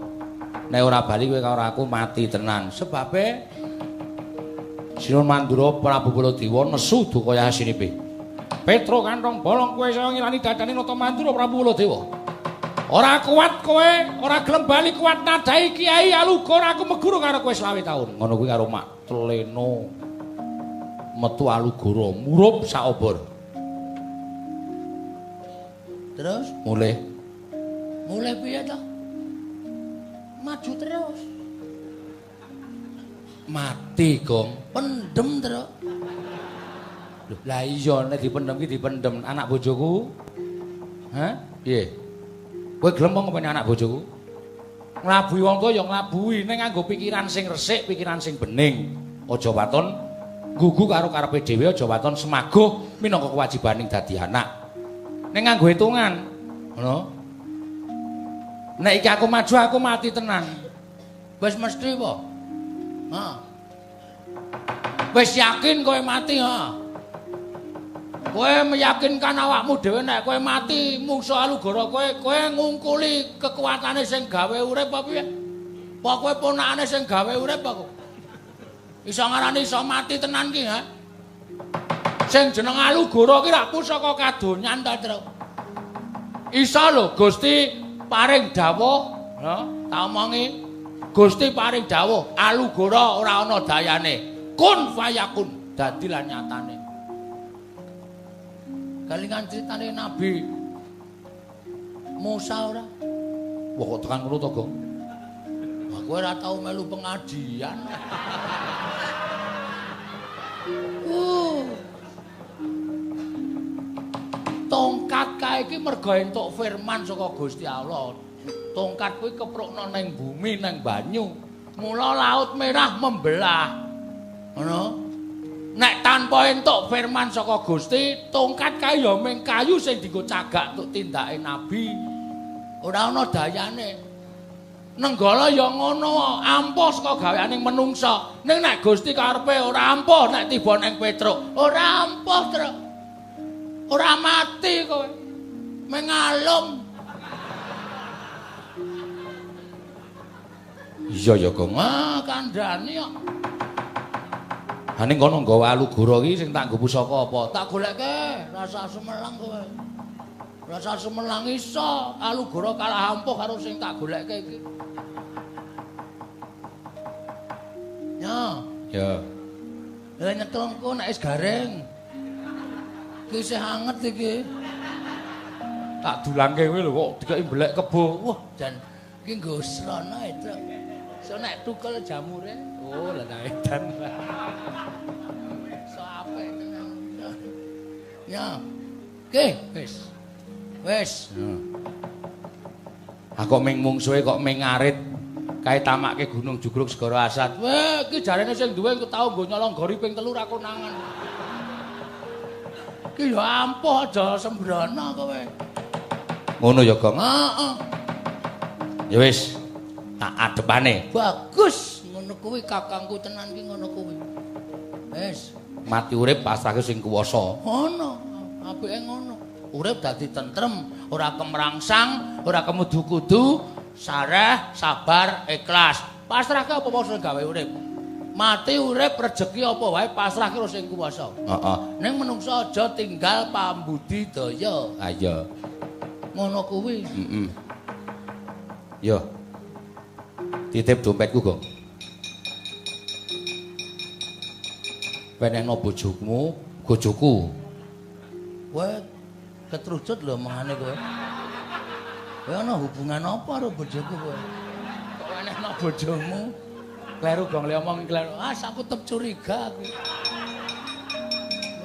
Nek ora bali kowe karo aku mati tenan. Sebabe Sinuwun Mandura Prabu Baladewa nesu dukaya asinipe. Petruk kantong bolong kowe saya ngilani dadane Nata Mandura Prabu Baladewa. Ora kuat kowe, ora gelem bali kuat nadai Kiai Alugoro aku meguru karo kowe 25 taun. Ngono kuwi karo Mak Tleno. Metu Alugoro murup saobor. Terus mulih. Mulih piye to? Maju terus. Mati, Gong. Pendem terus. Lho, lah iya nek dipendem ki dipendem anak bojoku. Hah? Piye? Kowe gelem apa ngopeni anak bojoku? Nglabuhi wong tuwa ya nglabuhi ning nganggo pikiran sing resik, pikiran sing bening. Aja waton gugu karo karepe dhewe, aja waton semaguh minangka kewajibaning dadi anak. Ning nganggo hitungan, ngono. Nek iki aku maju aku mati tenan. Wis mesti apa? Ha. Wis yakin kowe mati, ha. Kowe meyakinkan awakmu dhewe nek kowe mati mungsuh Alugoro kowe, kowe ngungkuli kekuatane sing gawe urip apa piye? Apa kowe ponakane sing gawe urip apa? Iso ngarani iso mati tenan ki, ha? Sing jeneng Alugoro ki rak pusaka kadonyan ta, Truk. Iso lho Gusti paring dawuh, ha, tak omongi. Gusti paring dawuh, Alugoro ora ana dayane. Kun fayakun, dadi lan nyatane. Kalingan critane Nabi Musa ora? Wah kok tekan ngono to, Gong? Wah, kowe ora tau melu pengajian. Tongkat kae iki merga entuk firman saka Gusti Allah. Tongkat kuwi keprukna ning bumi, ning banyu. Mula Laut Merah membelah. Ngono. Nek tanpa entuk firman saka Gusti, tongkat kae ya mung kayu sing dienggo cagak tuk tindake nabi. Ora ana dayane. Nenggala ya ngono, ampuh saka gaweane menungsa. Ning nek Gusti karepe ora ampuh nek tiba ning Petruk. Ora ampuh, Truk. Ora mati kowe. Mengalum. Iya ya, Gong. Ah, kandhane kok. Ha ning kono nggawa Alugoro iki sing tak nggo pusaka apa? Tak goleke, rasa sumelang kowe. Rasa sumelang iso, Alugoro kalah ampuh karo sing tak goleke iki. Ya. Ya. Lah nyetrongku nek wis garing. Iki isih anget iki. Tak dulangke kowe lho kok dikeki mbelek kebo. Wah, jan iki nggo srana e, Truk. So nek tukel jamure. Oh, lah edan. So apik tenan. Ya. Oke, wis. Wis. Ha kok ming mungsuhe kok ming ngarit kae tamake Gunung Jugruk Segara Asat. Weh, iki jarene sing duwe engko tau nggo nyolong gori ping 3 ra konangan. Iki ya ampuh aja sembrono kowe. Ngono ya, Gong. Heeh. Ya wis, tak adepane. Bagus, ngono kuwi kakangku tenan ki ngono kuwi. Wis, mati urip pasrahke sing kuwasa. Ngono, apike ngono. Urip dadi tentrem, ora kemrangsang, ora kemudu-kudu, sareh, sabar, ikhlas. Pasrahke apa-apa sing gawe urip. Mati urip rejeki apa wae pasrahke karo sing kuwasa. Heeh. Ning menungsa aja tinggal pambudidaya. Ha iya. Ngono kuwi. Heeh. Yo. Titip dompetku, Gong. Penehno bojomu, bojoku. Kowe ketrucut lho omongane kowe. Kowe ana hubungan apa karo bojoku kowe? Kok wenehno bojomu? Kleru, Gong, le omong kleru. Ah, aku tetep curiga aku.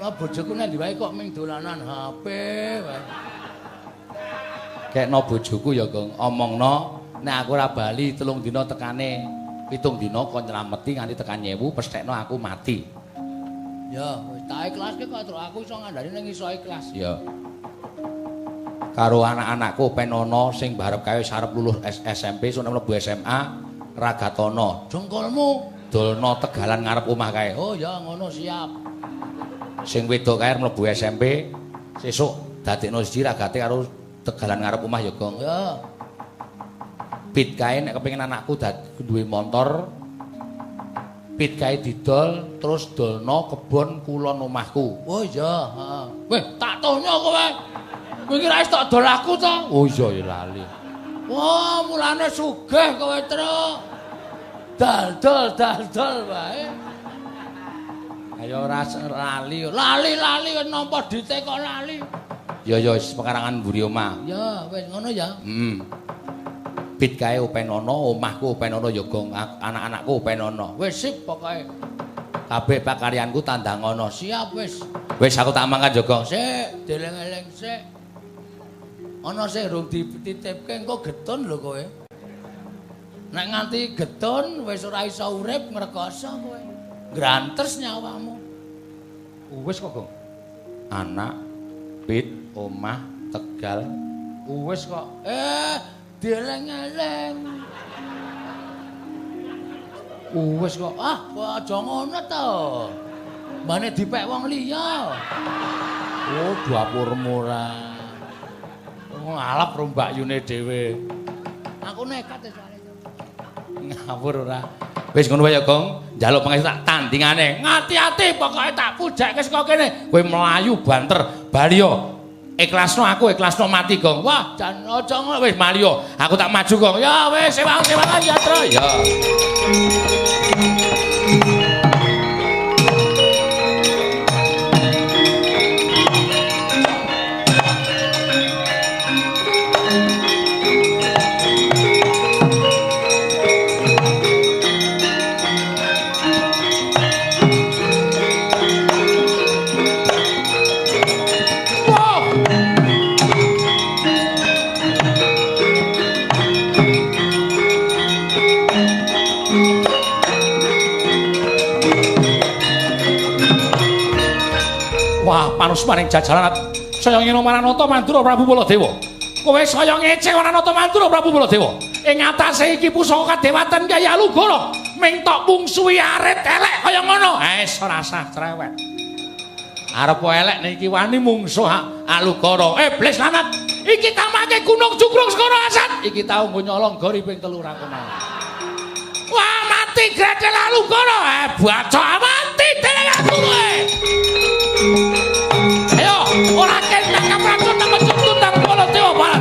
Lah bojoku nang ndi wae kok ming dolanan HP wae. Kekno bojoku ya, Gong. Omongno nek aku ora bali 3 dina tekane 7 dina kon nylameti nganti tekan 1000 pesthekno aku mati. Ya, wis tak ikhlaske kok, Truk. Aku iso ngandani ning iso ikhlas. Ya. Karo anak-anakku penono sing barep kae wis arep lulus SMP sok mlebu SMA ragatono. Dengkulmu dolno tegalan ngarep omah kae. Oh ya ngono siap. Sing wedok kae mlebu SMP sesuk dadekno siji ragate karo tegalan ngarep omah ya, Gong. Ya. Pit kae nek kepengin anakku duwe montor, pit kae didol terus dolno kebon kulon omahku. Oh iya, heeh. Weh, tak tonyo kowe. Kowe iki ra wis tak dol aku to? Oh iya ya lali. Wah, mulane sugih kowe, Truk. Dal-dol dal-dol wae. Ayo ora lali. Lali-lali wis nampa dhite kok lali. Ya ya wis pekarangan mburi omah. Ya, wis ngono ya. Heeh. Pit kae openono, omahku openono ya, Gong. Anak-anakku openono. Wis sip pokoke. Kabeh pakaryanku tandangono. Siap wis. Wis aku tak mangkat ya, Gong. Sik, deleng-eleng sik. Ana sing rung dititipke engko getun lho kowe. Nek nganti getun wis ora iso urip ngrekoso kowe. Grantes nyawamu. Wis kok, Gong. Anak, pit, omah, tegal. Wis kok. Deleng-eleng. Wis kok. Ah, aja ngono to. Mbane dipek wong liya. Oh, dapurmu ora. Ngalap ro mbakyune dhewe. Aku nekat soalé. Ngawur ora. Wis ngono wae ya, Gong. Njaluk pangestu tak tandingane. Ngati-ati pokoke tak pujekke saka kene. Kowe mlayu banter bali yo. Ikhlasno aku, ikhlasno mati, Gong. Wah, jan aja ngono wis mali yo. Aku tak maju, Gong. Ya wis sewang-sewangan ya, Tru. Ya. Wah, panusmaning jajaran saya ngene Maranata Mandura Prabu Baladewa. Kowe saya ngece Maranata Mandura Prabu Baladewa. Ing atase iki pusaka kadewatan Kyai Alugoro ming tok mungsuhi arit elek kaya ngono. Wis ora usah cerewet. Arep elek niki wani mungsuh Alugoro. Iblis lanat. Iki tamake Gunung Jugrung Segara Asat. Iki tau nggo nyolong gori ping 3 ra kono. Wah, mati gredel Alugoro. Bacok mati dewe aku kowe. Ayo, ora kendang kapracun nang tundang Baladewa Barat.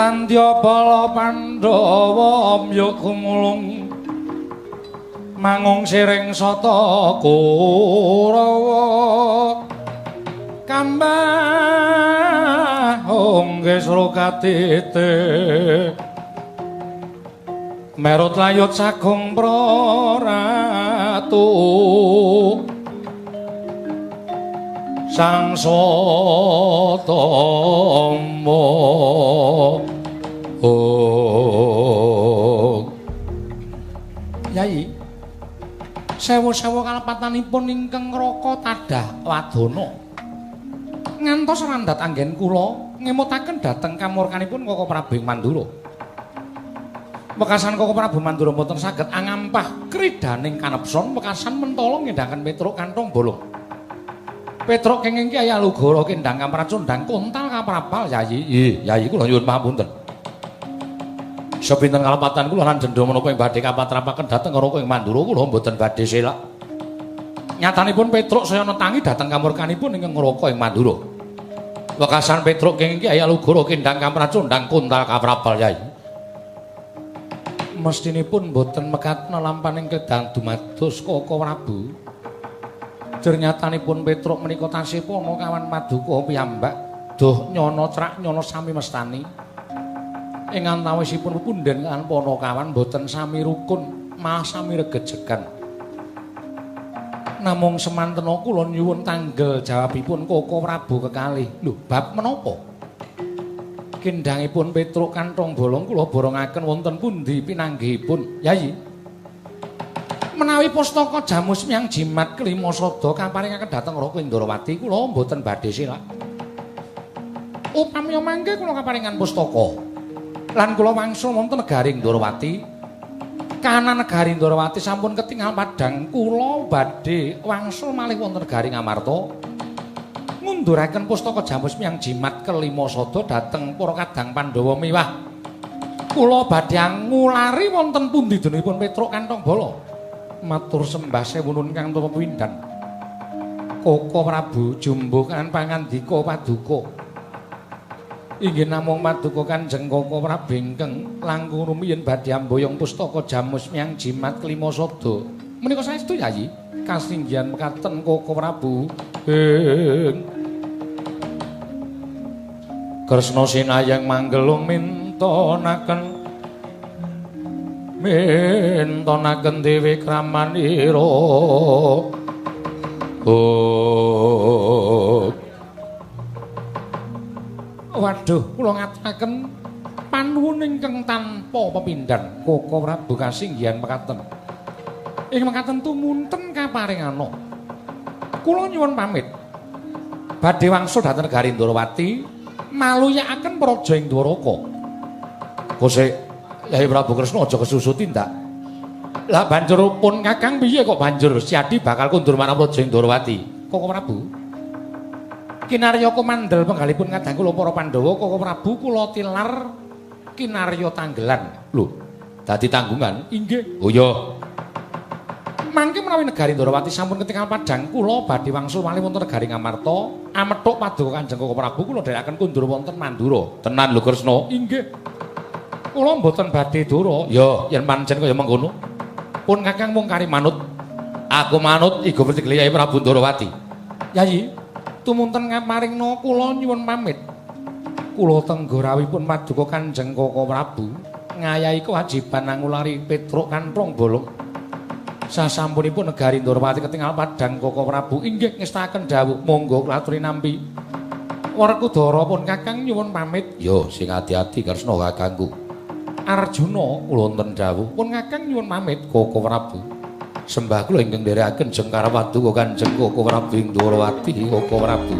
Tandya bala Pandhawa amyuk gumulung mangung siring sata Kurawa kambah ongges rokatite merut layut sagung praratu sang Satama. Oh. Yai, sewu-sewu kalepatanipun ingkang ngraka tadah wadana ngantos randhat anggen kula ngemutaken dhateng kamurkanipun Koko Prabu ing Mandura. Wekasan Koko Prabu Mandura mboten saged angampah kridaning kanepson wekasan mentala ngendhaken Petruk kantong bolong. Petruk kenging Kyai Alugoro kendang kamracundang kontal kaprapal. Yayi, Yayi kula nyuwun pamunten. Sepinten kalepatan kula lan jendha menapa ing badhe kapatrapaken dhateng Raka ing Mandura kula mboten badhe selak. Nyatanipun Petruk saya netangi dhateng kamurkanipun ingkang ngraka ing Mandura. Wekasan Petruk kenging Kyai Alugoro kendang kamracundang kuntal kaprabal Yai. Mestinipun boten mekaten lampaning kedang dumados Koko Prabu. Jernyatanipun Petruk menika tasih panakawan paduka piyambak doh nyana crak nyana sami mestani. Ing antawisipun pepunden lan panakawan boten sami rukun, malah sami regejegan. Namung semantena kula nyuwun tanggel jawabipun Koko Prabu kekalih. Lho, bab menapa? Kendhangipun Petruk kanthong bolong kula borongaken wonten pundi pinanggihipun, Yayi? Menawi pustaka Jamus Miang Jimat kelima sada kaparingaken dhateng Raka Indrawati kula mboten badhe selak. Upami mangke kula kaparingan pustaka lan kula wangsul wonten negari Indrawati. Kahanan negari Ndrawati sampun ketingal padhang kula badhe wangsul malih wonten negari Ngamarta ngunduraken pustaka Jamus Miang Jimat kelima sada dhateng para kadang Pandhawa miwah kula badhe ngulari wonten pundi denipun Petruk kanthong bala. Matur sembah sewunun kang tapa pindhan Koko Prabu jumbuh kan pangandika paduka. Inggih namung paduka Kanjeng Koko Prabu ingkang langkung rumiyin badhe amboyong pustaka Jamus Miang Jimat kelima sada. Menika saestu Yayi, kasinggihan mekaten Koko Prabu. Kresna sinayang manggelung mintonaken mintonaken dewi kramanira. Oh. Waduh, kula ngaturaken panuwun ingkang tanpa pepindhan Koko Prabu kasinggihan mekaten. Ing mekaten tumunten kaparingana. Kula nyuwun pamit. Badhe wangsul dhateng negari Ndrawati maluyakaken praja ing Dwaraka. Kosek Yai Prabu Kresna aja kesusu tindak. Lah banjur pun Kakang piye kok banjur Siadi bakal kundur marang praja ing Ndrawati? Koko Prabu. Kinarya kumandel penggalipun kadang kula para Pandhawa Koko Prabu kula tilar kinarya tanggelan. Lho, dadi tanggungan? Inggih. Oh iya. Mangke menawi negari Ndrawati sampun ketingal padhang kula badhe wangsul malih wonten negari Ngamarta, amethuk paduka Kanjeng Koko Prabu kula dherekaken kundur wonten Mandura. Tenan lho Kresna. Inggih. Kula mboten badhe dura. Ya, yen pancen kaya mengkono. Pun Kakang mung kari manut. Aku manut igo pertigel Yai Prabu Ndrawati. Yayi, tumunten ngaparingna kula nyuwun pamit. Kula tenggorawipun paduka Kanjeng Koko Prabu ngayahi kewajiban ngulari Petruk kanthong bolong. Sasampunipun negari Ndrawati ketingal padhang Koko Prabu inggih ngestaken dawuh monggo kula aturi nampi. Werkudara pun Kakang nyuwun pamit. Yo sing ati-ati Kresna kakangku. Arjuna kula wonten dawuh pun Kakang nyuwun pamit Koko Prabu. Sembah kula ingkang nderekaken jengkar paduka Kanjeng Koko Prabu ing Ndrawati Koko Prabu.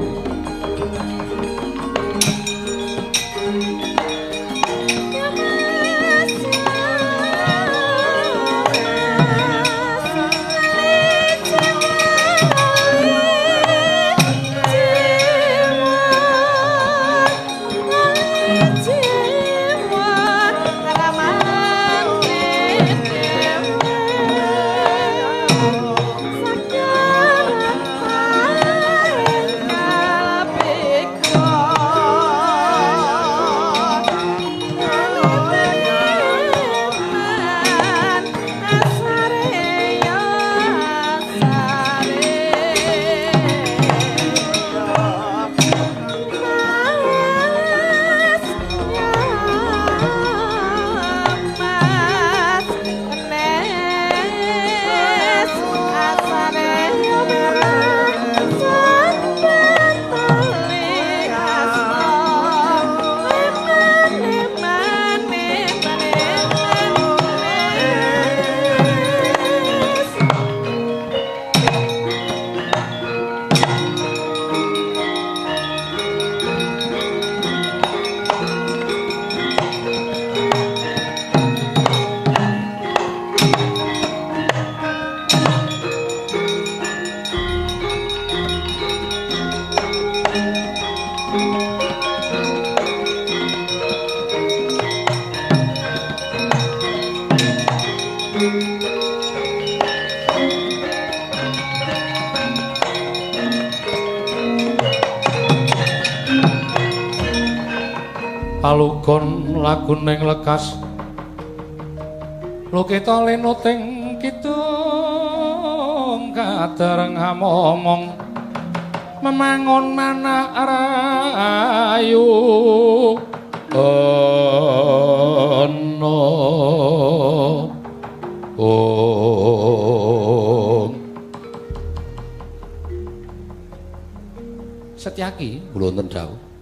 Palugon laguning lekas lukita linuting kidung kadereng hamomong memangun manah rayu ana ong. Setyaki kula wonten dawuh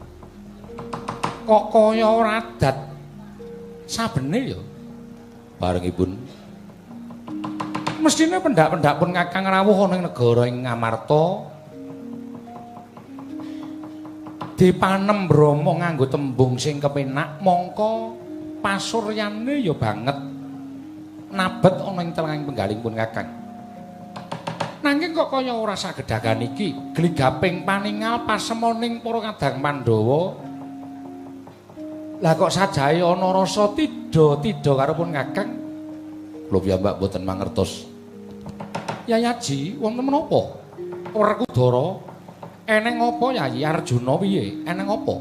kok kaya ora adat sabene ya barengipun mestine pendak-pendak pun Kakang rawuh ana ing negara ing Ngamarta dipanem Brahma nganggo tembung sing kepenak mongko pasuryane ya banget nabet ana ing telenging penggaling pun Kakang. Nanging kok kaya ora sagedagan iki gligaping paningal pasemoning para kadang Pandhawa. Lah kok sajahe ana rasa tidha-tidha karo pun Kakang? Kula piyambak mboten mangertos. Yayaji, wonten menapa? Werkudara, eneng apa Yayi Arjuna piye? Eneng apa?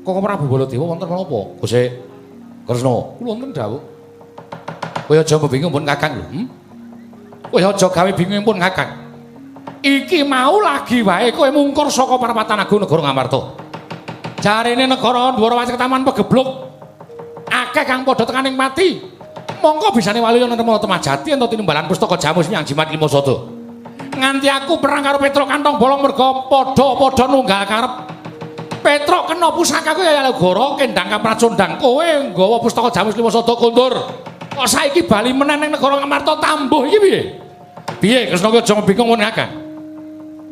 Koko Prabu Baladewa wonten menapa? Gusti Kresna, kula wonten dawuh. Kowe aja bingung pun Kakang lho. Kowe aja gawe bingung pun Kakang. Iki mau lagi wae kowe mungkur saka parapatan agung negara Ngamarta. Jarene negara Dwarawati ketaman pegebluk. Akeh kang padha tekaning mati. Mongko bisane waluya nrema Temajati ento tinimbalan pustaka jamus miang jimat lima sada. Nganti aku perang karo Petruk kantong bolong merga padha-padha nunggal karep. Petruk kena pusakaku ya Legara kendang kapracondang kowe nggawa pustaka jamus lima sada kondur. Kok saiki bali meneh ning negara Ngamarta tambuh iki piye? Piye Kresna ki aja bingung ngono Kakang.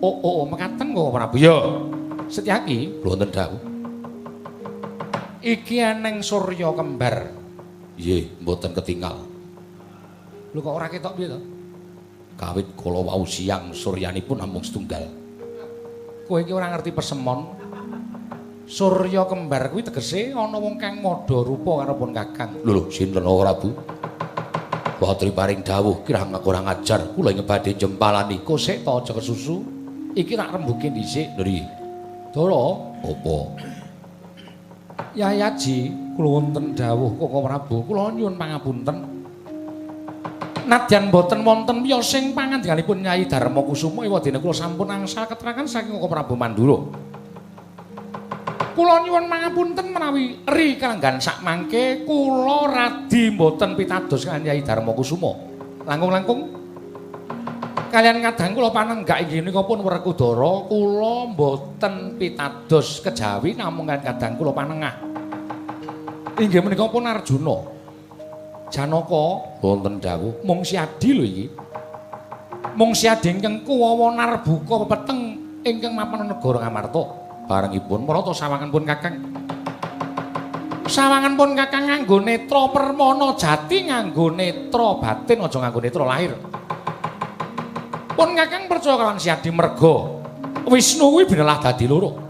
Oh oh mekaten kok Prabu. Ya. Setyaki kula wonten dawuh. Iki eneng surya kembar. Nggih, mboten ketinggal. Lho kok ora ketok piye to? Kawit kala wau siang suryanipun namung setunggal. Kowe iki ora ngerti pesemon. Surya kembar kuwi tegese ana wong kang madha rupa karo pun Kakang. Lho lho, sinten Prabu? Kula aturi paring dawuh kirang kurang ajar kula ing badhe jempalani. Kosek to aja kesusu. Iki tak rembuke dhisik. Lho iki. Dara, apa? Yayaji, kula wonten dawuh Koko Prabu, kula nyuwun pangapunten. Nadyan boten wonten wiyos sing pangandikanipun Nyai Darma Kusuma ewadene kula sampun angsal keterangan saking Koko Prabu Mandura. Kula nyuwun pangapunten menawi ri kalenggan sakmangke kula radi boten pitados kaliyan Nyai Darma Kusuma. Langkung-langkung kaliyan kadang kula panenggak inggih menika pun Werkudara, kula mboten pitados kejawi namung kaliyan kadang kula panengah. Inggih menika pun Arjuna. Janaka wonten dawuh mung siadi lho iki. Mung siadi ingkang kuwawa narbuka pepeteng ingkang mapan negara Ngamarta. Barengipun marata sawangan pun Kakang. Sawangan pun Kakang nganggo netra permana jati, nganggo netra batin aja nganggo netra lahir. Pun Kakang percaya kalawan Siadi merga Wisnu kuwi binelah dadi loro.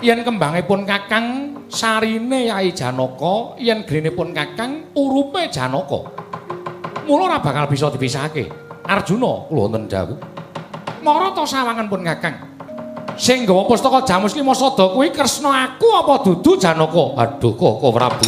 Yen kembange pun Kakang sarine Yai Janaka, yen grene pun Kakang urupe Janaka. Mula ora bakal bisa dipisahake. Arjuna kula wonten dawuh. Marata sawangan pun Kakang. Sing nggawa pustaka Jamus Lima Sada kuwi Kresna aku apa dudu Janaka? Aduh Koko Prabu.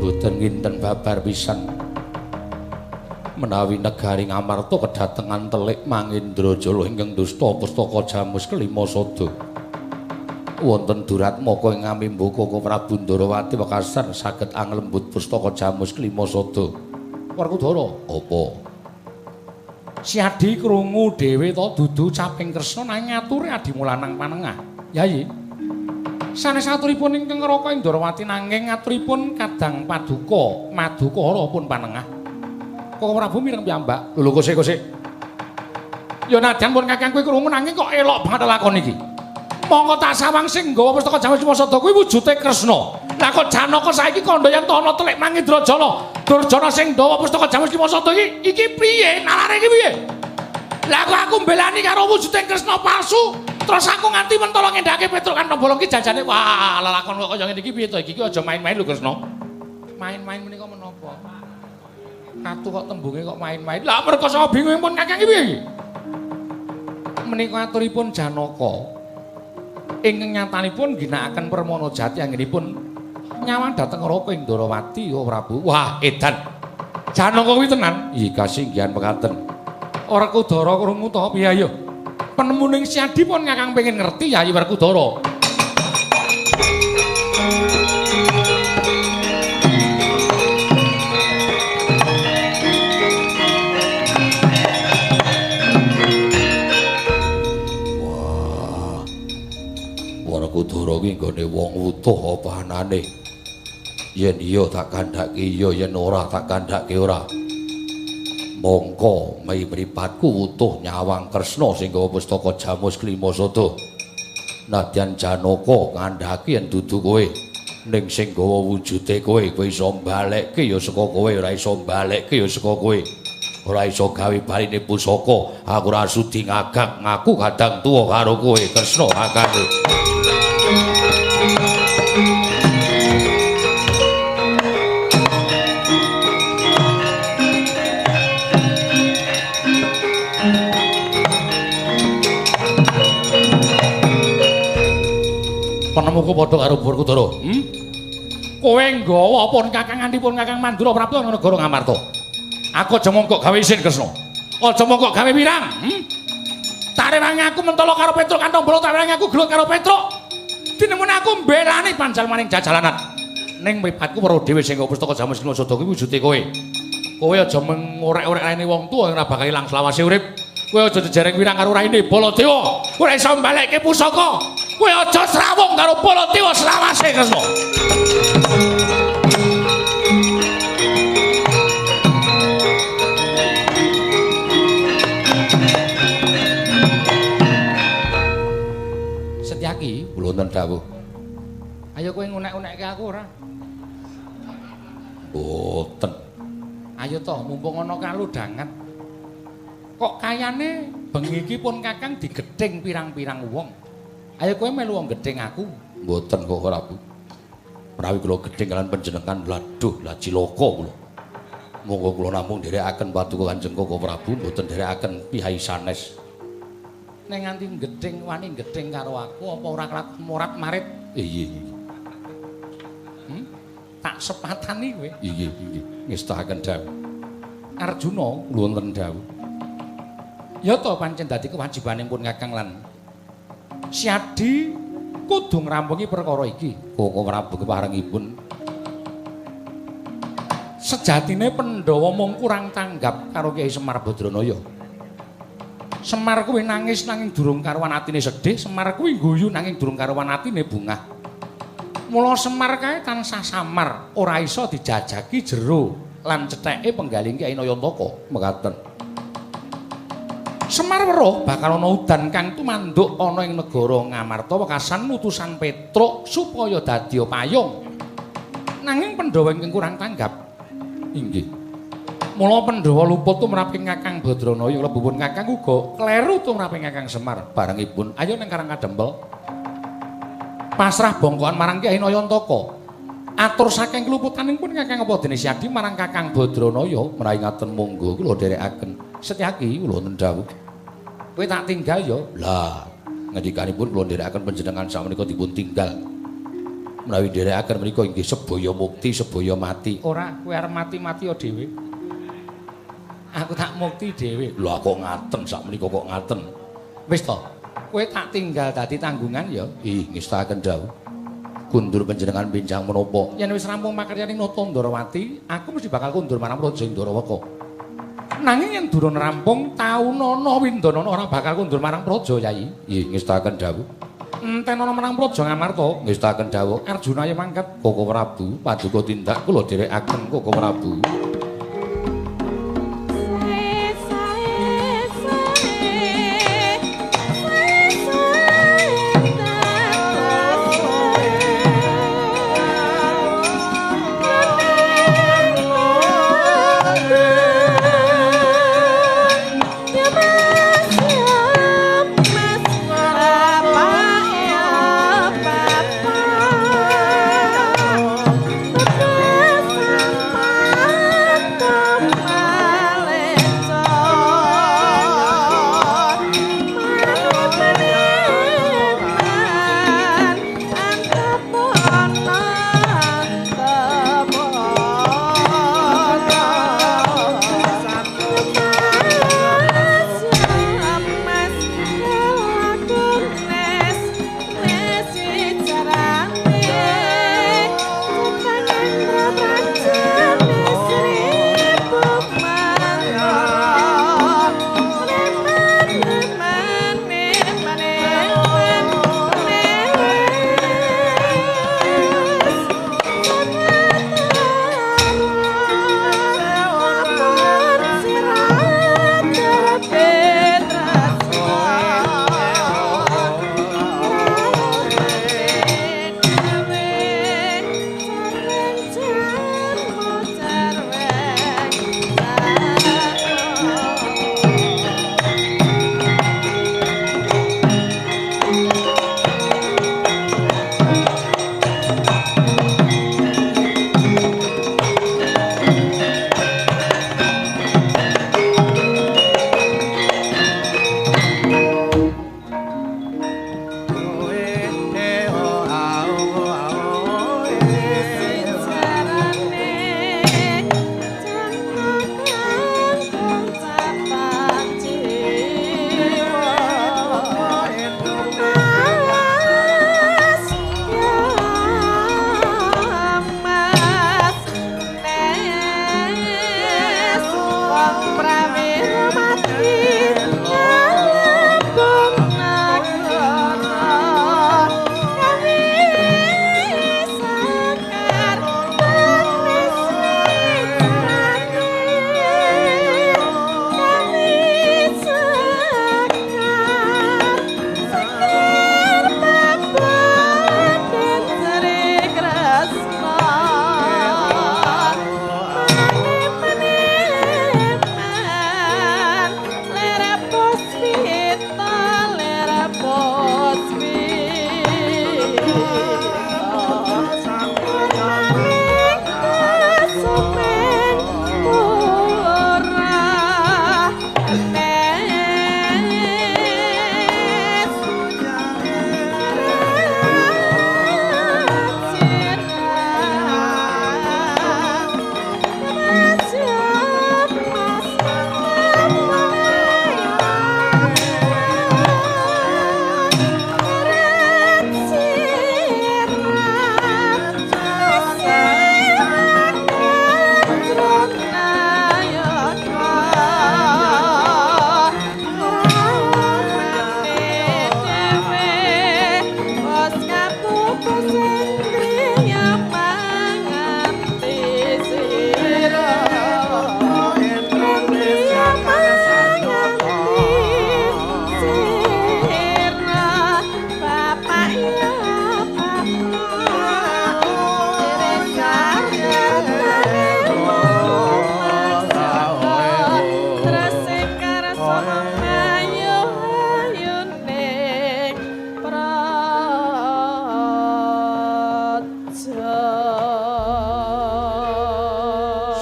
Mboten nginten babar pisan menawi negari Ngamarta kedatengan telik Mangendrajala ingkang dusta pustaka Jamus kelima sada. Wonten duratmaka ing ngamimbo Koko Prabu Ndarawati wekasan saged anglembut pustaka Jamus kelima sada. Werkudara, apa? Siadi krungu dhewe to dudu caping Kresna nanging ngature adimu lanang panengah. Yayi. Sanes aturipun ingkang Raka Indrawati nanging aturipun kadang paduka Madukara pun panengah. Koko Prabu mireng piyambak. Lho kosek-kosek. Ya nadyan pun Kakang kuwi krungu nanging kok elok banget lakon iki. Mongko tak sawang sing nggawa pustaka Jamus Lima Sada kuwi wujude Kresna. Lah kok Janaka saiki kandha yen to ana telik Mangendrajala. Durjana sing nggawa pustaka Jamus Lima Sada iki iki piye? Nalare iki piye? Lah kok aku mbelani karo wujuding Kresna palsu, terus aku nganti mentolo ngendhake Petruk Kantong Bolong ki jajane wah lelakon kok kaya ngene iki piye to iki? Ki aja main-main lho Kresna. Main-main menika menapa? Ratu kok tembunge kok main-main. Lah merga saka bingung pun Kakang iki piye iki? Menika aturipun Janaka ingkang nyatanipun ginakaken Permana Jati anggenipun nyawang dhateng Raka ing Ndorowati ya Prabu. Wah, edan. Janaka kuwi tenan. Iya kasinggihan mekaten. Werkudara krungu to piye ayo? Penemuning Siadi pun Kakang pengen ngerti Yayi Werkudara. Werkudara kuwi nggone wong wutuh apa anane? Yen iya tak kandhake iya, yen ora tak kandhake ora. Mongko mei mripatku wutuh nyawang Kresna sing gawa pustaka Jamus Klimasada. Nadyan Janaka ngandhake yen dudu kowe, ning sing gawa wujude kowe, kowe iso mbalekke ya saka kowe, ora iso mbalekke ya saka kowe. Ora iso gawe baline pusaka, aku ora sudi ngagak ngaku kadang tuwa karo kowe Kresna akane. Penemuku padha karo Werkudara. Kowe nggawa pun Kakang nganti pun Kakang Mandura Prabu nang negara Ngamarta. Aku aja mongko gawe isin Kresna. Aja mongko gawe wirang. Tak rewangi aku mentolo karo Petruk Kantong Bolong, tak rewangi aku gelut karo Petruk. Dinemune aku mbelani panjalmaning jajalanan. Ning mripatku weruh dhewe sing pustaka Jamus Klimasada kuwi wujude kowe. Kowe aja mengorek-orek raine wong tuwa ora bakal ilang selawase urip. Kowe aja jejereng wirang karo raine Baladewa. Ora iso mbalekke pusaka. Kowe aja srawung karo Baladewa selawase Kresna. Setyaki, kula wonten dawuh. Ayo kowe ngunek-unekke aku ora? Mboten. Ayo toh, mumpung ana kalodhangan. Kok kayane bengi iki pun Kakang digething pirang-pirang wong. Ayo kowe melu wong gething aku. Mboten kok Prabu. Menawi kula gething kalian panjenengan, laduh lah cilaka kula. Monggo kula namung nderekaken paduka Kanjeng Koko Prabu, mboten nderekaken pihak sanes. Nek nganti gething wani gething karo aku apa ora kelakon morat-marit? Iya iya. Tak sepatani kowe. Iya iya. Ngestahaken dawuh. Arjuna kula wonten dawuh. Ya to pancen dadi kewajibane pun Kakang lan Siadi kudu ngrampungi perkara iki. Koko Prabu keparengipun. Sejatine Pandhawa mung kurang tanggap karo Kyai Semar Badranaya. Semar kuwi nangis nanging durung karuan atine sedih, Semar kuwi guyu nanging durung karuan atine bungah. Mula Semar kae tansah samar, ora iso dijajaki jero lan cetheke penggaling Kyai Nayantaka. Mekaten. Semar weruh bakal ana udan kang tumanduk ana ing negara Ngamarta wekasan utusan Petruk supaya dadi payung. Nanging Pandhawa ingkang kurang tanggap. Inggih. Mula Pandhawa luput tumraping Kakang Badranaya, klebupun Kakang uga kleru tumraping Kakang Semar. Barengipun ayo nang Karang Kadempel. Pasrah bongkoan marang Kyai Nayantaka. Atur saking keluputaning pun Kakang apa dene Siadi marang Kakang Badranaya menawi ngaten monggo kula nderekaken. Setyaki kula wonten dawuh. Kowe tak tinggal ya. Lah, ngendikanipun kula nderekaken panjenengan sakmenika dipun tinggal. Menawi nderekaken menika inggih sebaya mukti, sebaya mati. Ora, kowe arep mati-mati ya dhewe. Aku tak mukti dhewe. Lha kok ngaten sakmenika kok ngaten. Wis to, kowe tak tinggal dadi tanggungan ya. Ih, ngestahaken dawuh. Kundur panjenengan benjang menapa? Yen wis rampung makaryaning Nata Ndorowati, aku mesti bakal kundur marang Praja Ndorowaka. Nanging yen durung rampung taunana windanana ora bakal kundur marang praja, Yai. Nggih, ngestahaken dawuh. Entenono marang praja Ngamarta, ngestahaken dawuh. Arjuna ya mangkat. Koko Prabu, paduka tindak kula dherekaken Koko Prabu. Yeah.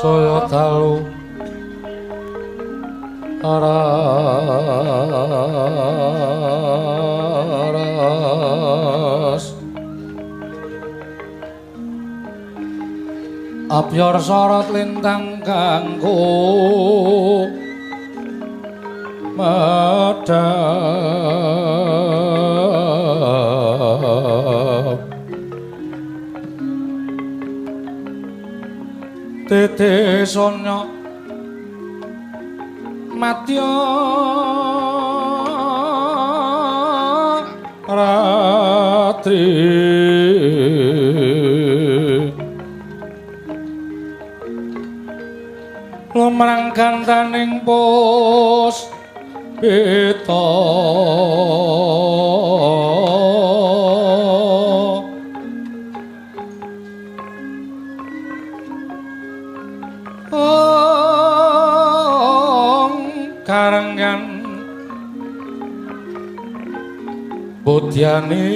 Saya dalu aras apyor sorot lintang kanggo medhap tete sonya madya ratri lumrang gantaning pus pita karenggan budyanira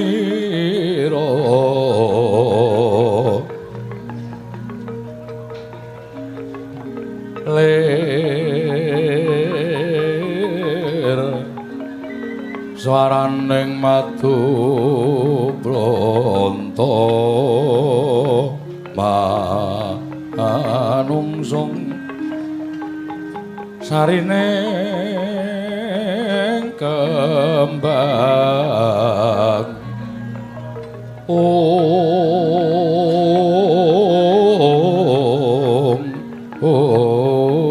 lir swaraning madu bronto manungsung sarine kembang om om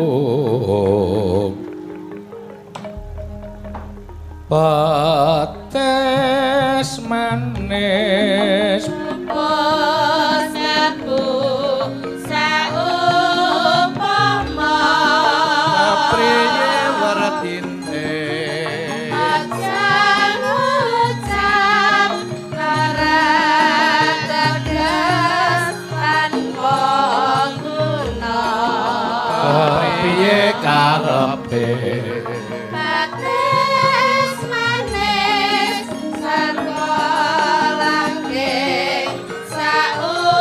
pates manis karepe pates manis sarwa langgeng saupama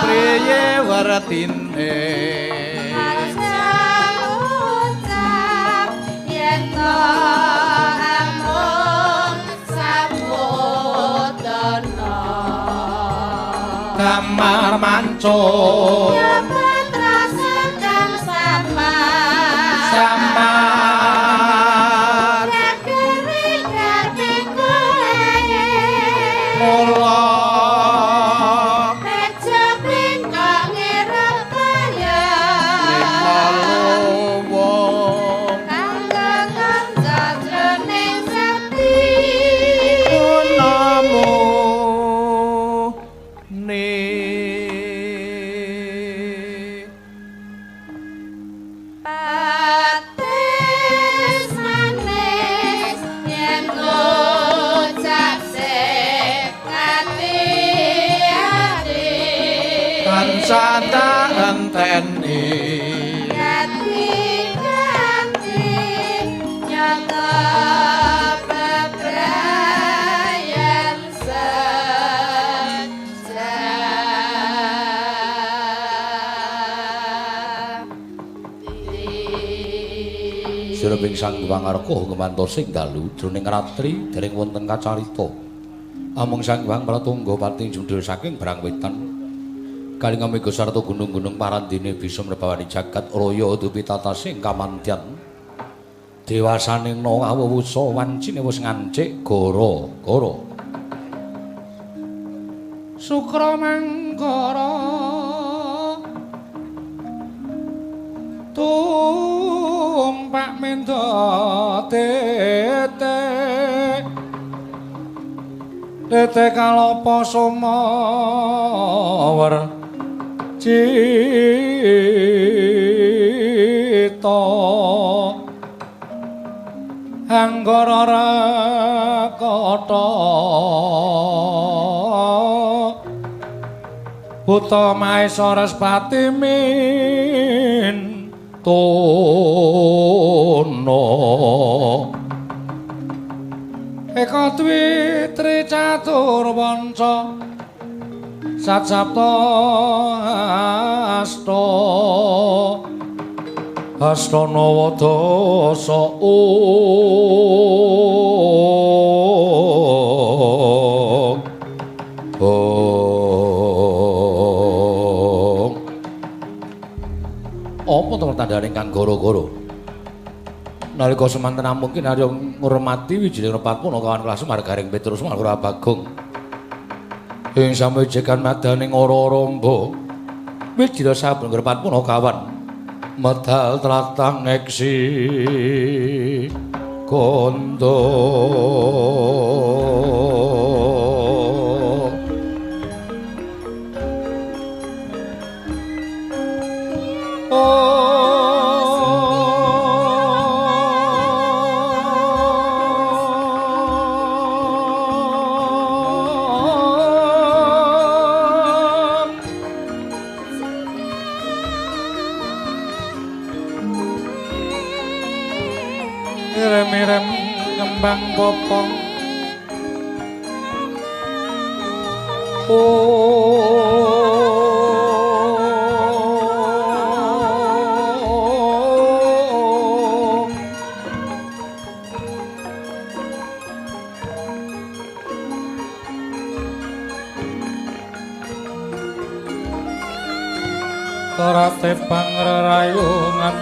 priye wertine aja ucap yen to amung samudana kamar mancuk Sing Sang Hyang Arka gumantos ing dalu jroning ratri dereng wonten kacarita. Amung Sang Hyang Pratangga pati jundul saking Brang Wetan. Kalinga mega sarta gunung-gunung parandene bisa mrebawani jagat raya dupi tatasing kamantyan. Dewasaning awusa wancine wis ngancik gara-gara. Sukra manggara tumpak menda tete tete kalapa sumawer cita anggara rakata buta maesa respati min tono eka dwi tri catur wanca Sat sapta asta asta nawa dasa ong. Apa to tandhane kang goro-goro? Nalika semanten amung kinarya ngurmati wijiling repat punakawan kelas Semar Gareng Petrus Semar Bagong. Ing samejekan madaning ora-ora mba. Wijila saben ngrepat punakawan medal tlatang eksi kondo. Irem-irem kembang popong Terate pangrerayungan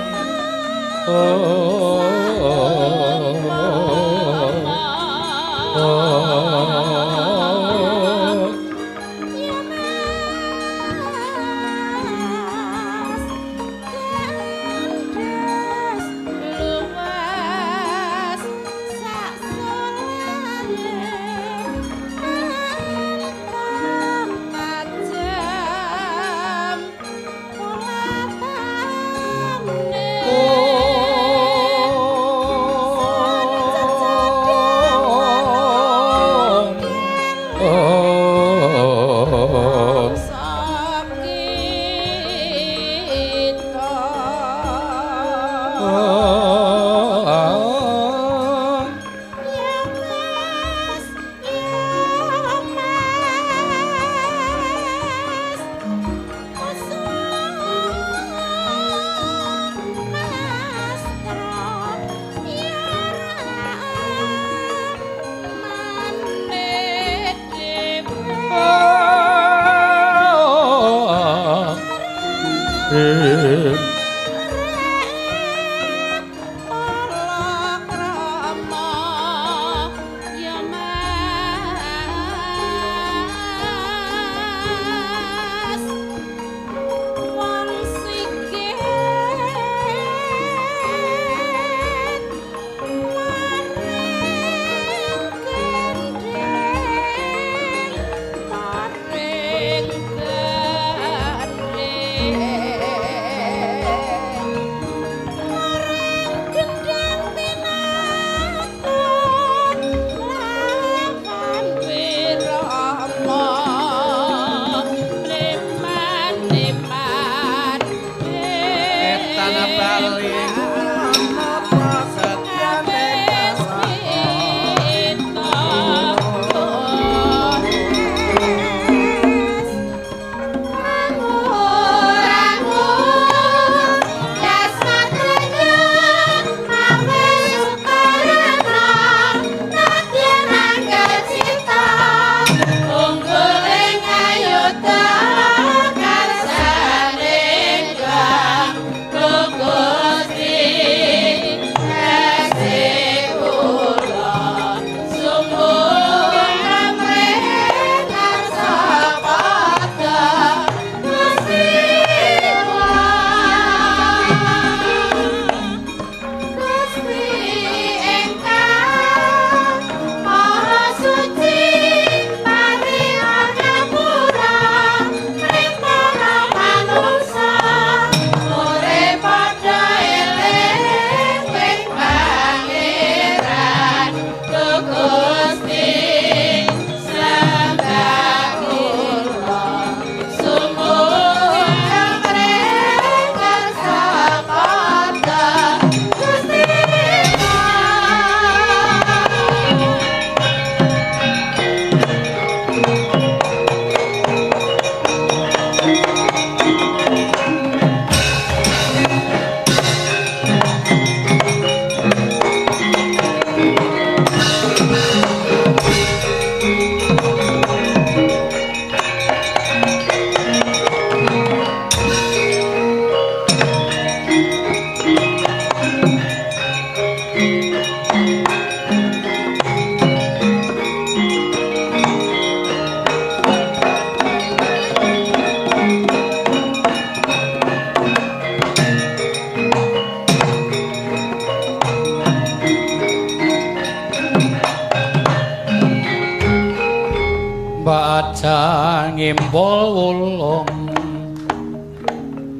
Baca ngimpul wulung.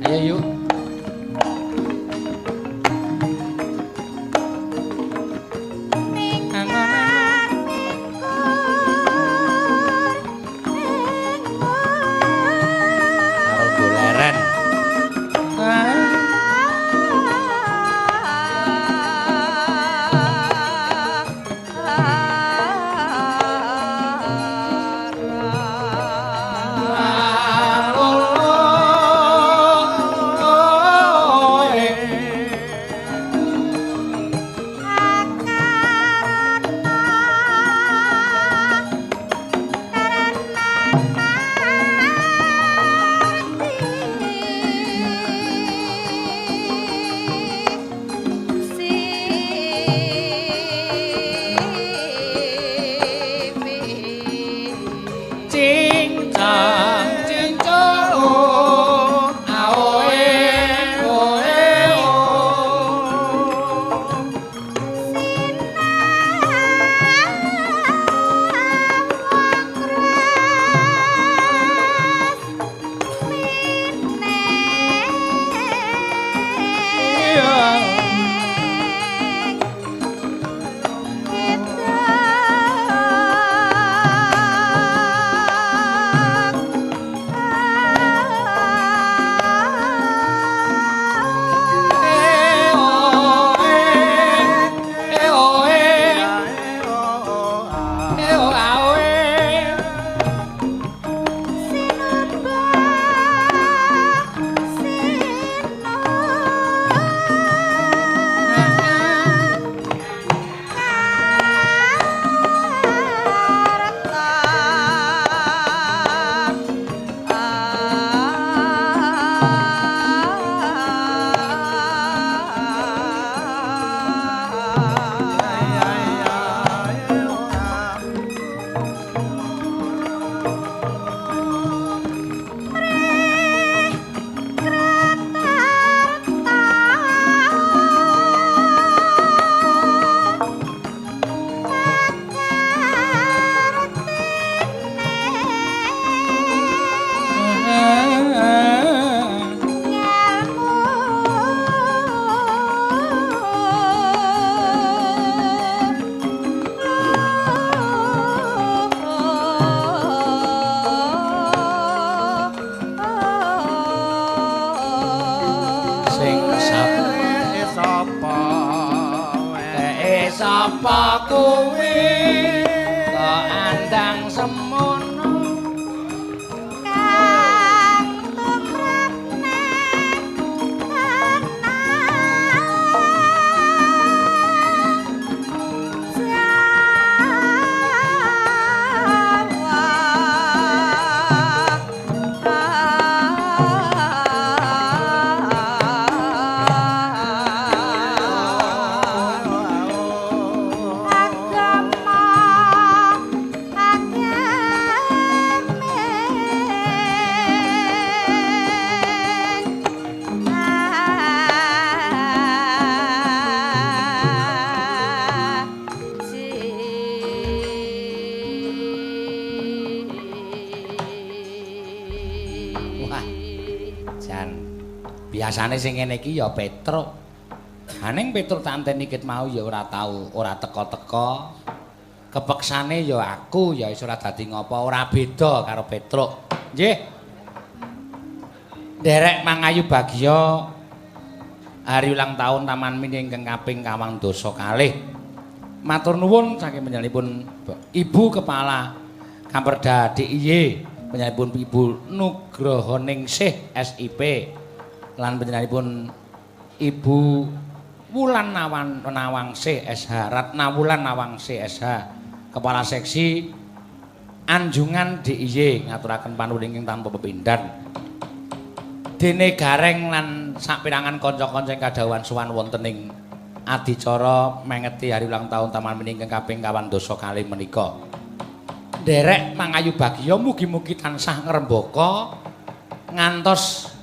Ayo yuk. Sapa kuwi kok andang semono kang tumrap nang Biasane sing ngene iki ya Petruk. Ha ning Petruk tak anteni ket mau ya ora tau, ora teka-teka. Kepeksane ya aku ya wis ora dadi ngopo, ora beda karo Petruk. Nggih. Nderek mangayu bagya hari ulang tahun Taman Mini ingkang kaping 82. Matur nuwun saking panjenenganipun Ibu Kepala Kamperda DIY, panjenenganipun Ibu Nugroho Ningsih SIP. Lan panjenenganipun Ibu Wulan Nawangsih SH, Ratna Wulan Nawangsih SH, Kepala Seksi Anjungan DIY ngaturaken panuwun ingkang tanpa pepindhan. Dene Gareng lan saperangan kanca-kanca ing kadhawuhan sowan wonten ing adicara mengeti hari ulang tahun Taman Mini ingkang kaping 82 menika. Nderek mangayu bagya mugi-mugi tansah ngrembaka ngantos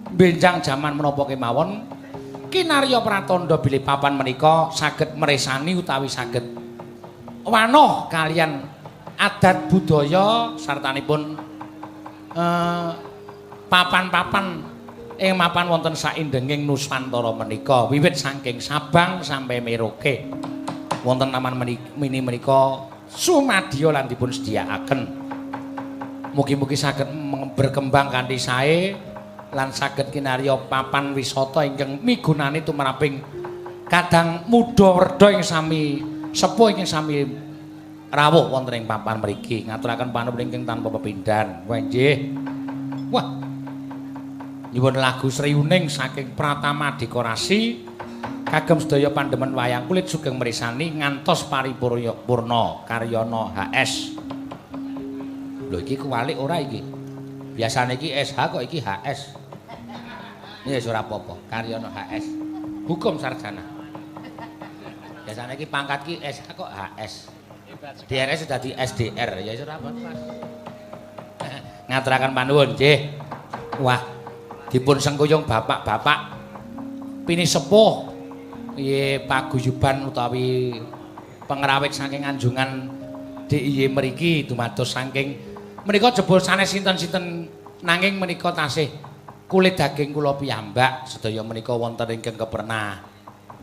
benjang jaman menapa kemawon kinarya pratandha bilih papan menika saged meresani utawi saged wanoh kalian Adat budaya sartanipun papan-papan ing mapan wonten saindenging Nuswantara menika wiwit saking Sabang sampai Merauke. Wonten taman mini menika sumadya lan dipun sediakaken. Mugi-mugi saged berkembang kanthi sae lan saged kinarya papan wisata ingkang migunani tumraping kadang muda werda ing sami sepuh ingkang sami rawuh wonten ing papan mriki. Ngaturaken panuwun ingkang tanpa pepindhan. Wah nggih. Wah. Nyuwun lagu Sriuning saking Pratama Dekorasi kagem sedaya pandemen wayang kulit sugeng mrisani ngantos paripurna Karyono HS. Lho iki kuwalik ora iki? Biasane iki SH kok iki HS. Ini wis ora apa-apa, Karyono HS. Hukum sarjana. Biasane iki pangkat ki SH kok HS. DRS sudah di SDR, ya wis ora apa-apa. Ngaturaken panuwun nggih. Wah, dipun sengkuyung bapak-bapak pini sepuh nggih paguyuban utawi pengrawit saking anjungan DIY mriki dumados saking menika jebul sanes sinten-sinten nanging menika tasih kulit daging kula piyambak sedaya menika wonten ingkang kepernah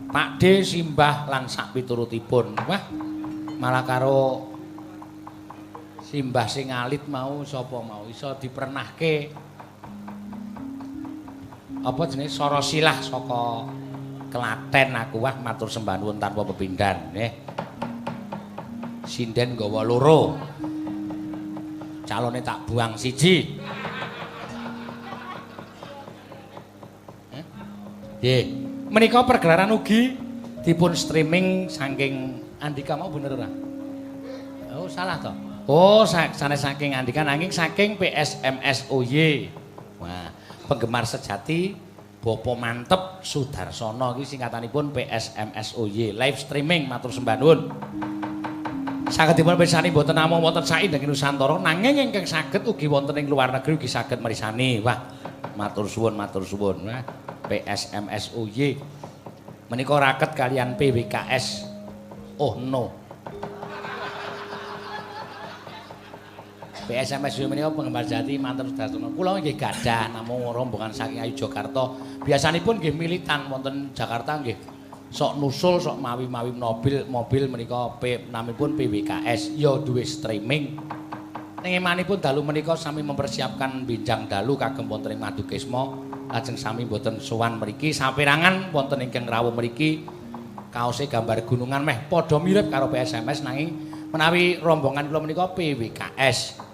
Pak D simbah lan sak piturutipun. Wah, malah karo simbah sing alit mau sapa mau iso dipernahke apa jenenge Sorosilah saka Klaten aku. Wah matur sembah nuwun tanpa pepindhan nggih. Sinden nggawa loro. Calone tak buang siji. Nggih. Menika pergelaran ugi dipun streaming saking Andika mau bener ora? Oh, salah toh. Oh, sanes saking Andika nanging saking PSMSOY. Wah, penggemar sejati Bapak Mantep Sudarsono iki singkatanipun PSMSOY. Live streaming matur sembah nuwun. Saged dipun pirsani mboten namung wonten saindenging Nusantara nanging ingkang saged ugi wonten ing luar negeri ugi saged mrisani. Wah, matur suwun, matur suwun. Wah, PSMSOY menika raket kalian PWKS. Oh no. PSMSOY menika penggemar jati Mantep Sudarsono. Kula nggih gadah namung rombongan saking Ayu Jakarta. Biasanipun nggih militan wonten Jakarta nggih. Sok nusul sok mawi-mawi mobil menika P namipun PWKS ya duwe streaming. Ning emanipun dalu menika sami mempersiapkan benjang dalu kagem wonten ing Madukesma lajeng sami mboten sowan mriki saperangan wonten ingkang rawuh mriki kaose gambar gunungan meh padha mirip karo PSMS nanging menawi rombongan kula menika PWKS.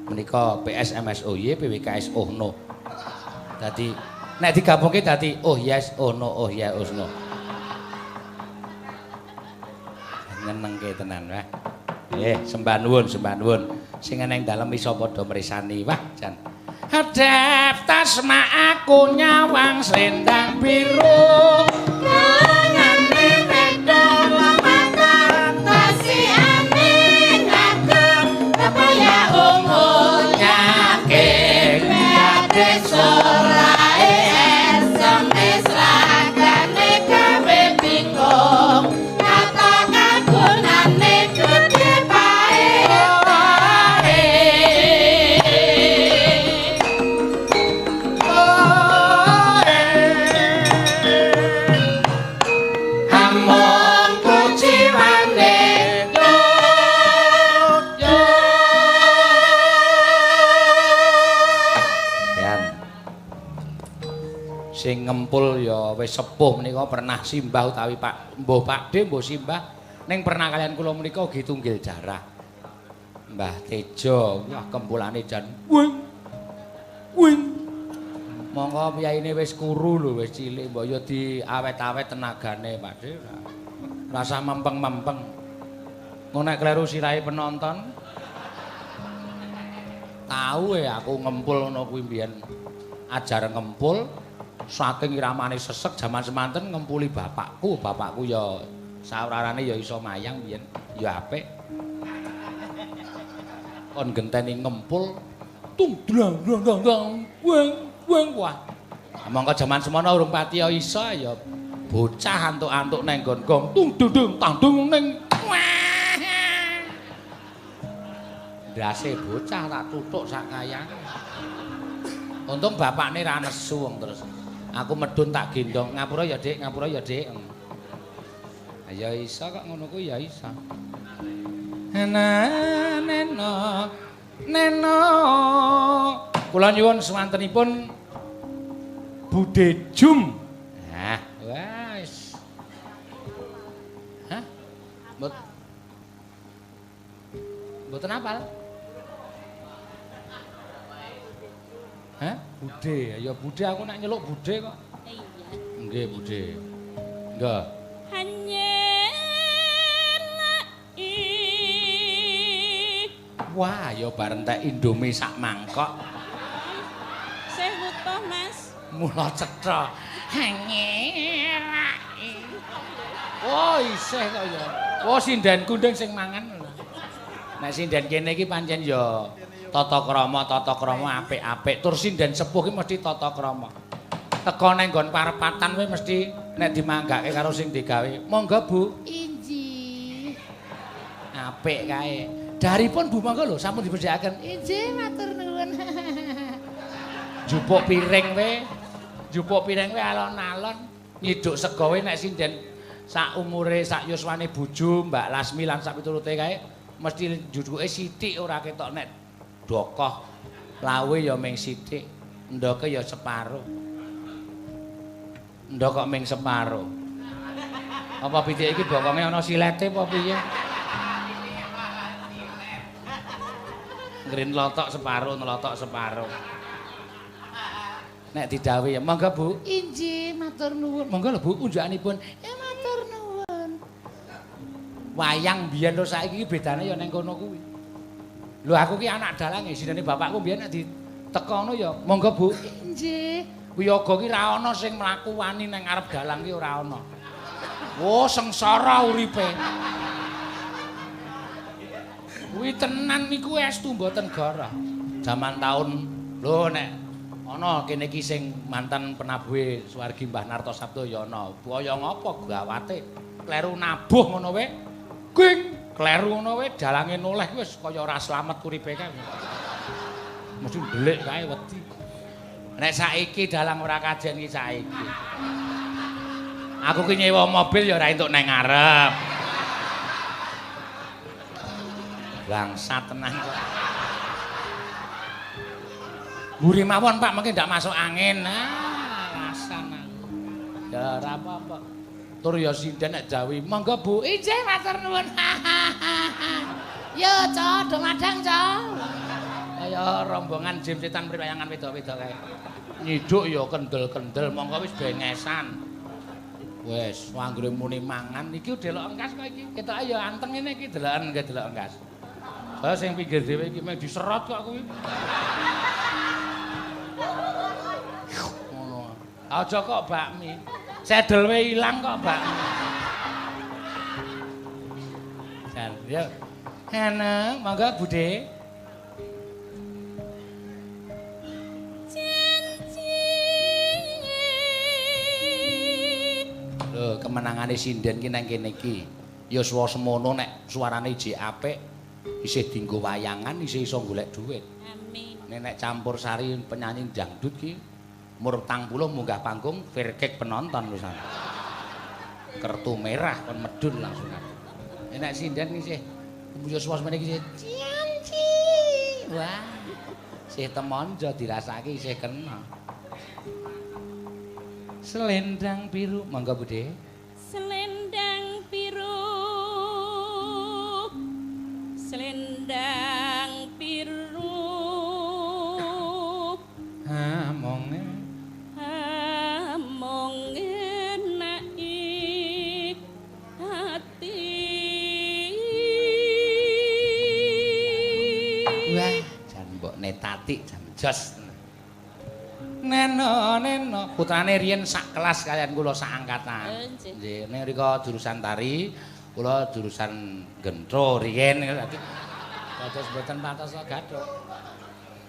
Menika PSMSOY PWKS oh no. Dadi nek digabungke dadi oh yes oh no oh yes oh no. Nyenengke tenan wah. Nggih, sembah nuwun, sembah nuwun. Sing eneng dalem iso padha mrisani. Wah, jan. Hadap tasma aku nyawang selendang biru. Ngene wedok mata tasiane ngagem kepaya umurnya king solae SMS ragane gawe bingung. Sing ngempul ya wis sepuh menika pernah simbah utawi Pak mbuh Pak D mbuh simbah ning pernah kalian kula menika ugi tunggil jarah. Mbah Tejo wah kempulane jan wing wing. Monggo piyaine wis kuru lho wis cilik mbok ya diawet-awet tenagane Pak D. Rasah mempeng-mempeng. Ngono nek kleru sirahe penonton. Tahu ya aku ngempul ngono kuwi mbiyen ajar ngempul. Saking iramane sesek jaman semanten ngempuli bapakku, bapakku ya saurarane ya iso mayang biyen, ya apik. Kon genteni ngempul tung dlang dlang dlang weng weng wah. Mongko jaman semono urung pati iso ya bocah antuk-antuk neng nggon gong tung dung tandung ning. Ndase bocah tak tutuk sak kayange. Untung bapakne ra nesu wong terus. Aku medun tak gendong, ngapura ya Dik, ngapura ya Dik. Ya iso kok ngono kuwi ya iso. Neno neno. Kula nyuwun swantenipun Bude Jum. Nah, wis. Hah? Mboten apal? Hah? Bude. Ya Bude aku nek nyeluk Bude kok. Iya. Nggih, Bude. Nggih. Wah, ya bareng tek Indomie sak mangkok. Sih wutuh, Mas. Mula cetha. Oh, isih kok ya. Oh, sinden kunding sing mangan. Nek sinden kene iki pancen ya tata krama apik-apik. Tur sinden sepuh iki mesti tata krama. Teko nang nggon parepatan kuwi mesti nek dimanggake karo sing digawe. Monggo, Bu. Injih. Apik kae. Daripun Bu monggo lho sampun dibedhakaken. Injih matur nuwun. Jupuk piring we. Jupuk piring we alon-alon nyiduk sego we nek sinden sak umure sak yuswane bojo Mbak Lasmi lan sak piturute kae mesti juduke sithik ora ketok nek dokoh. Lawe ya ming sithik, ndoke ya separo. Ndok kok ming separo. Apa pitik iki bokonge ana silete apa piye? Ngrin lotok separo, nlotok separo. Nek didhawuhi, monggo Bu. Injih, matur nuwun. Monggo lho Bu, unjukanipun. Matur nuwun. Wayang biyen lho saiki iki bedane ya ning kono kuwi. Lho aku ki anak dalange, sinene bapakku biyen nek ditekono ya monggo Bu. Injih. Wiyaga ki ra ana sing mlaku wani ning ngarep dalang ki ora ana. Oh, sengsara uripe. Kuwi tenan niku estu mboten gara. Jaman taun lho nek ana kene iki sing mantan penabuhe swargi Mbah Narto Sabdo ya ana. Kaya ngapa gawate? Kleru nabuh ngono wae. Ging, kleru ngono wae dalange noleh wis kaya ora slamet uripe kae. Mesti ndelik kae wedi. Nek saiki dalang ora kajen iki saiki. Aku ki nyewa mobil ya ora entuk nang ngarep. Bangsat tenan kok. Mburi mawon Pak, mungkin ndak masuk angin. Ah, alasan aku. Ya ora apa-apa. Tur ya sinden nek dawuhi, monggo Bu. Injih matur nuwun. Yo, Cok, do madang, Cok. Kaya rombongan jim setan priwayangan wedok-wedok kae. Nyiduk ya kendel-kendel, monggo wis bengesan. Wis, anggere muni mangan iki delok engkas kok iki. Ketoke ya anteng ngene iki deloken nggih delok engkas. Lah sing pinggir dhewe iki mung diserot kok kuwi. Ngono. Aja kok bakmi. Sedel we ilang kok bakmi. Jan, yo. Ana, monggo Bude. Janji. Lho, kemenangane sinden ki nang kene iki. Yuswa semono nek suarane jek apik, isih dienggo wayangan, isih iso golek dhuwit. Amin. Nek campur sari penyanyi dangdut ki umur 40 munggah panggung firkek penonton wisan. Kertu merah kon medun langsung. Nek sinden isih yuswa semene iki isih cianci. Wah. Isih temonjo dirasake isih kena. Selendang biru, monggo Bude. Selendang biru. Selendang biru. Amonge amonge naik hati. Wah, jan mbokne Tatik jan jos. Neno neno putrane riyen sak kelas kalian kula sak angkatan. Nggih, ning rika jurusan tari, kula jurusan gentro riyen dadi dados mboten pantes gathuk.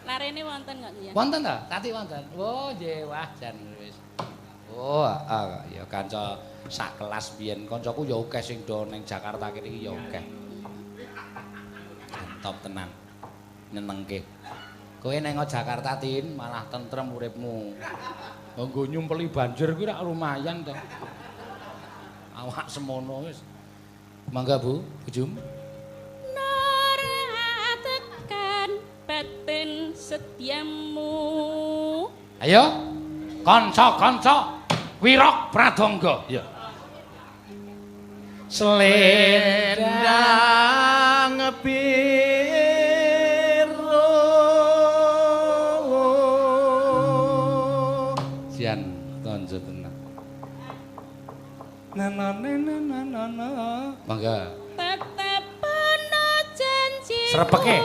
Larene wonten kok nggih. Wonten ta? Tati wonten. Oh nggih, wah jan wis. Oh, heeh, ya kanca sak kelas biyen kancaku ya akeh sing do ning Jakarta kene iki ya akeh. Top tenan. Nyenengke. Kowe neng Jakarta Tin malah tentrem uripmu. Nggo nyumpeli banjir kuwi rak lumayan to. Awak semono wis. Mangga Bu, Bujum. Ora tekan batin setiamu. Ayo kanca-kanca Wirok Pradangga. Iya. Selendang biru. Sian tonjo tenan. Na na na na na na. Mangga. Tetep ana janji. Srepeke.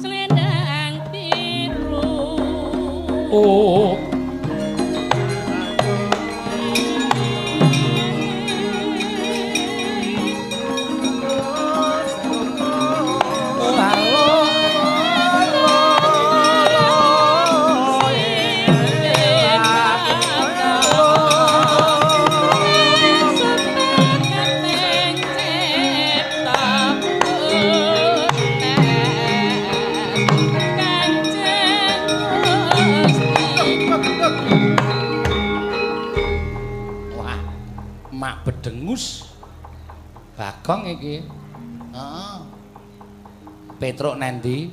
Selendang biru. Oh. Bedengus Bagong iki. Heeh. Petruk nendi?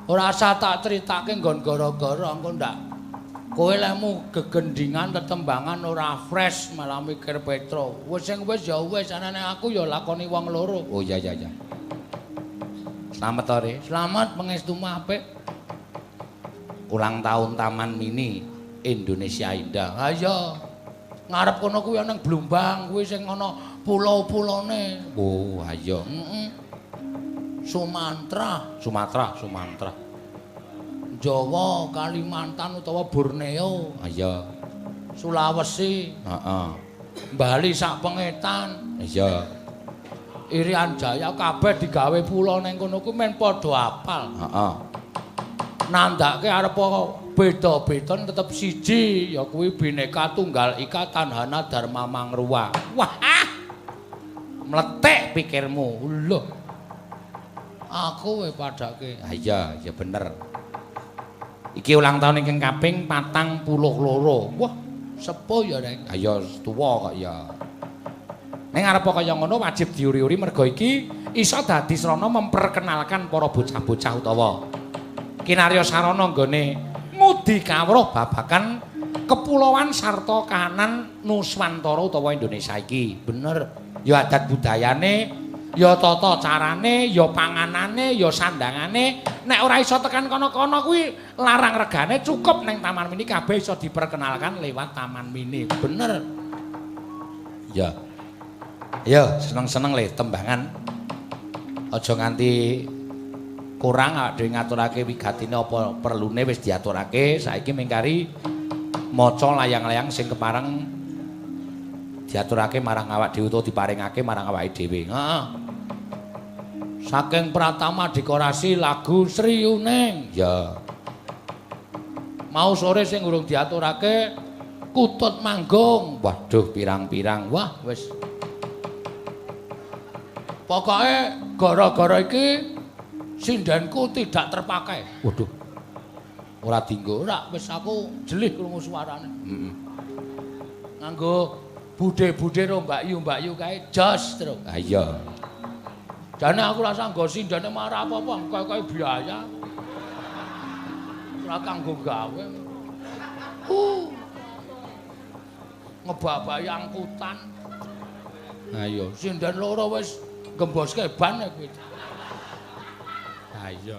Ora usah tak critake nggon gara-gara engko ndak. Kowe lehmu gegendingan tetembangan ora fresh malah mikir Petruk. Wis sing wis ya wis anane aku ya lakoni wong loro. Oh iya iya iya. Slamet to, Re. Slamet pangestumu apik. Ulang tahun Taman Mini Indonesia Indah. Ha iya. Ngarep kono kuwi ana Blumbang kuwi sing ana pulau-pulone. Oh, ayo. Heeh. Sumatera, Sumatera, Sumatera. Jawa, Kalimantan utawa Borneo. Ayo. Sulawesi. Heeh. Bali sak pengetan. Iya. Irian Jaya kabeh digawe pulau ning kono kuwi men padha apal. Heeh. Nandake arep beda-beda tetep siji ya kuwi Bhinneka Tunggal Ika Tanhana Dharma Mangruwa. Wah, ah. Mletek pikirmu. Lho. Aku we padake. Ha iya, ya bener. Iki ulang tahun ingkang kaping 42. Wah, sepuh ya, Reng. Ha iya, tuwa kok ya. Ning arep kaya ngono wajib diuri-uri merga iki iso dadi srana memperkenalkan para bocah-bocah utawa kinarya sarana nggone ngudi kawruh babagan kepulauan sarta kahanan Nuswantara utawa Indonesia iki. Bener. Ya adat budayane, ya tata carane, ya panganane, ya sandangane. Nek ora iso tekan kono-kono kuwi larang regane cukup ning Taman Mini kabeh iso diperkenalkan lewat Taman Mini. Bener. Ya. Ya, seneng-seneng le tembangan. Aja nganti kurang awake dhewe ngaturake wigatine apa perlune wis diaturake. Saiki mingkari maca layang-layang sing kepareng diaturake marang awak dhewe utawa diparingake marang awake dhewe. Heeh. Saking pratama dekorasi lagu Sri Uning. Ya. Mau sore sing urung diaturake Kutut Manggung. Waduh pirang-pirang. Wah, wis. Pokoke gara-gara iki sindenku tidak terpakai. Waduh. Ora dienggo ora, wis aku jelih krungu suarane. Heeh. Nganggo budhe-budhe ro mbakyu-mbakyu kae jos terus. Ha iya. Jane aku rasa nggo sindene marah apa-apa, kaya-kaya biaya. Ora kanggo gawe. Ngebabaki angkutan. Ha iya, sinden loro wis gemboske ban kuwi. Ha iya.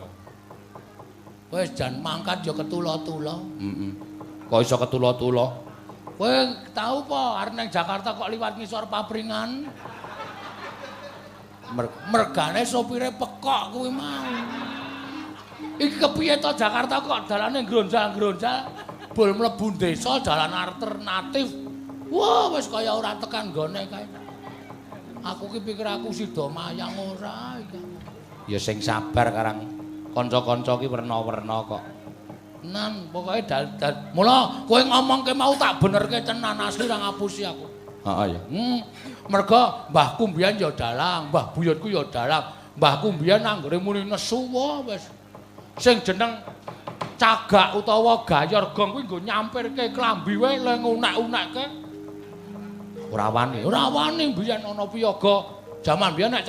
Wis jan mangkat ya ketula-tula. Heeh. Kok iso ketula-tula? Kowe tau apa arep nang Jakarta kok liwat ngisor papringan? Mergane sopire pekok kuwi mau. Iki kepiye to Jakarta kok dalane ngronjal-ngronjal, bol mlebu desa jalan alternatif. Wah, wis kaya ora tekan nggone kae. Aku ki pikir aku sida mayang ora iki. Ya sing sabar karang kanca-kanca ki werna-werna kok. Tenan, pokoke mula kowe ngomongke mau tak benerke tenan asli ra ngapusi aku. Heeh ya. Merga mbahku mbiyen ya dalang, mbah buyutku ya dalang, Mbahku mbiyen anggere muni nesu wae wis. Sing jeneng cagak utawa gayor gong kuwi nggo nyampirke klambi wae le ngunek-unekke. Ora wani, ora wani mbiyen ana piyaga. Jaman mbiyen nek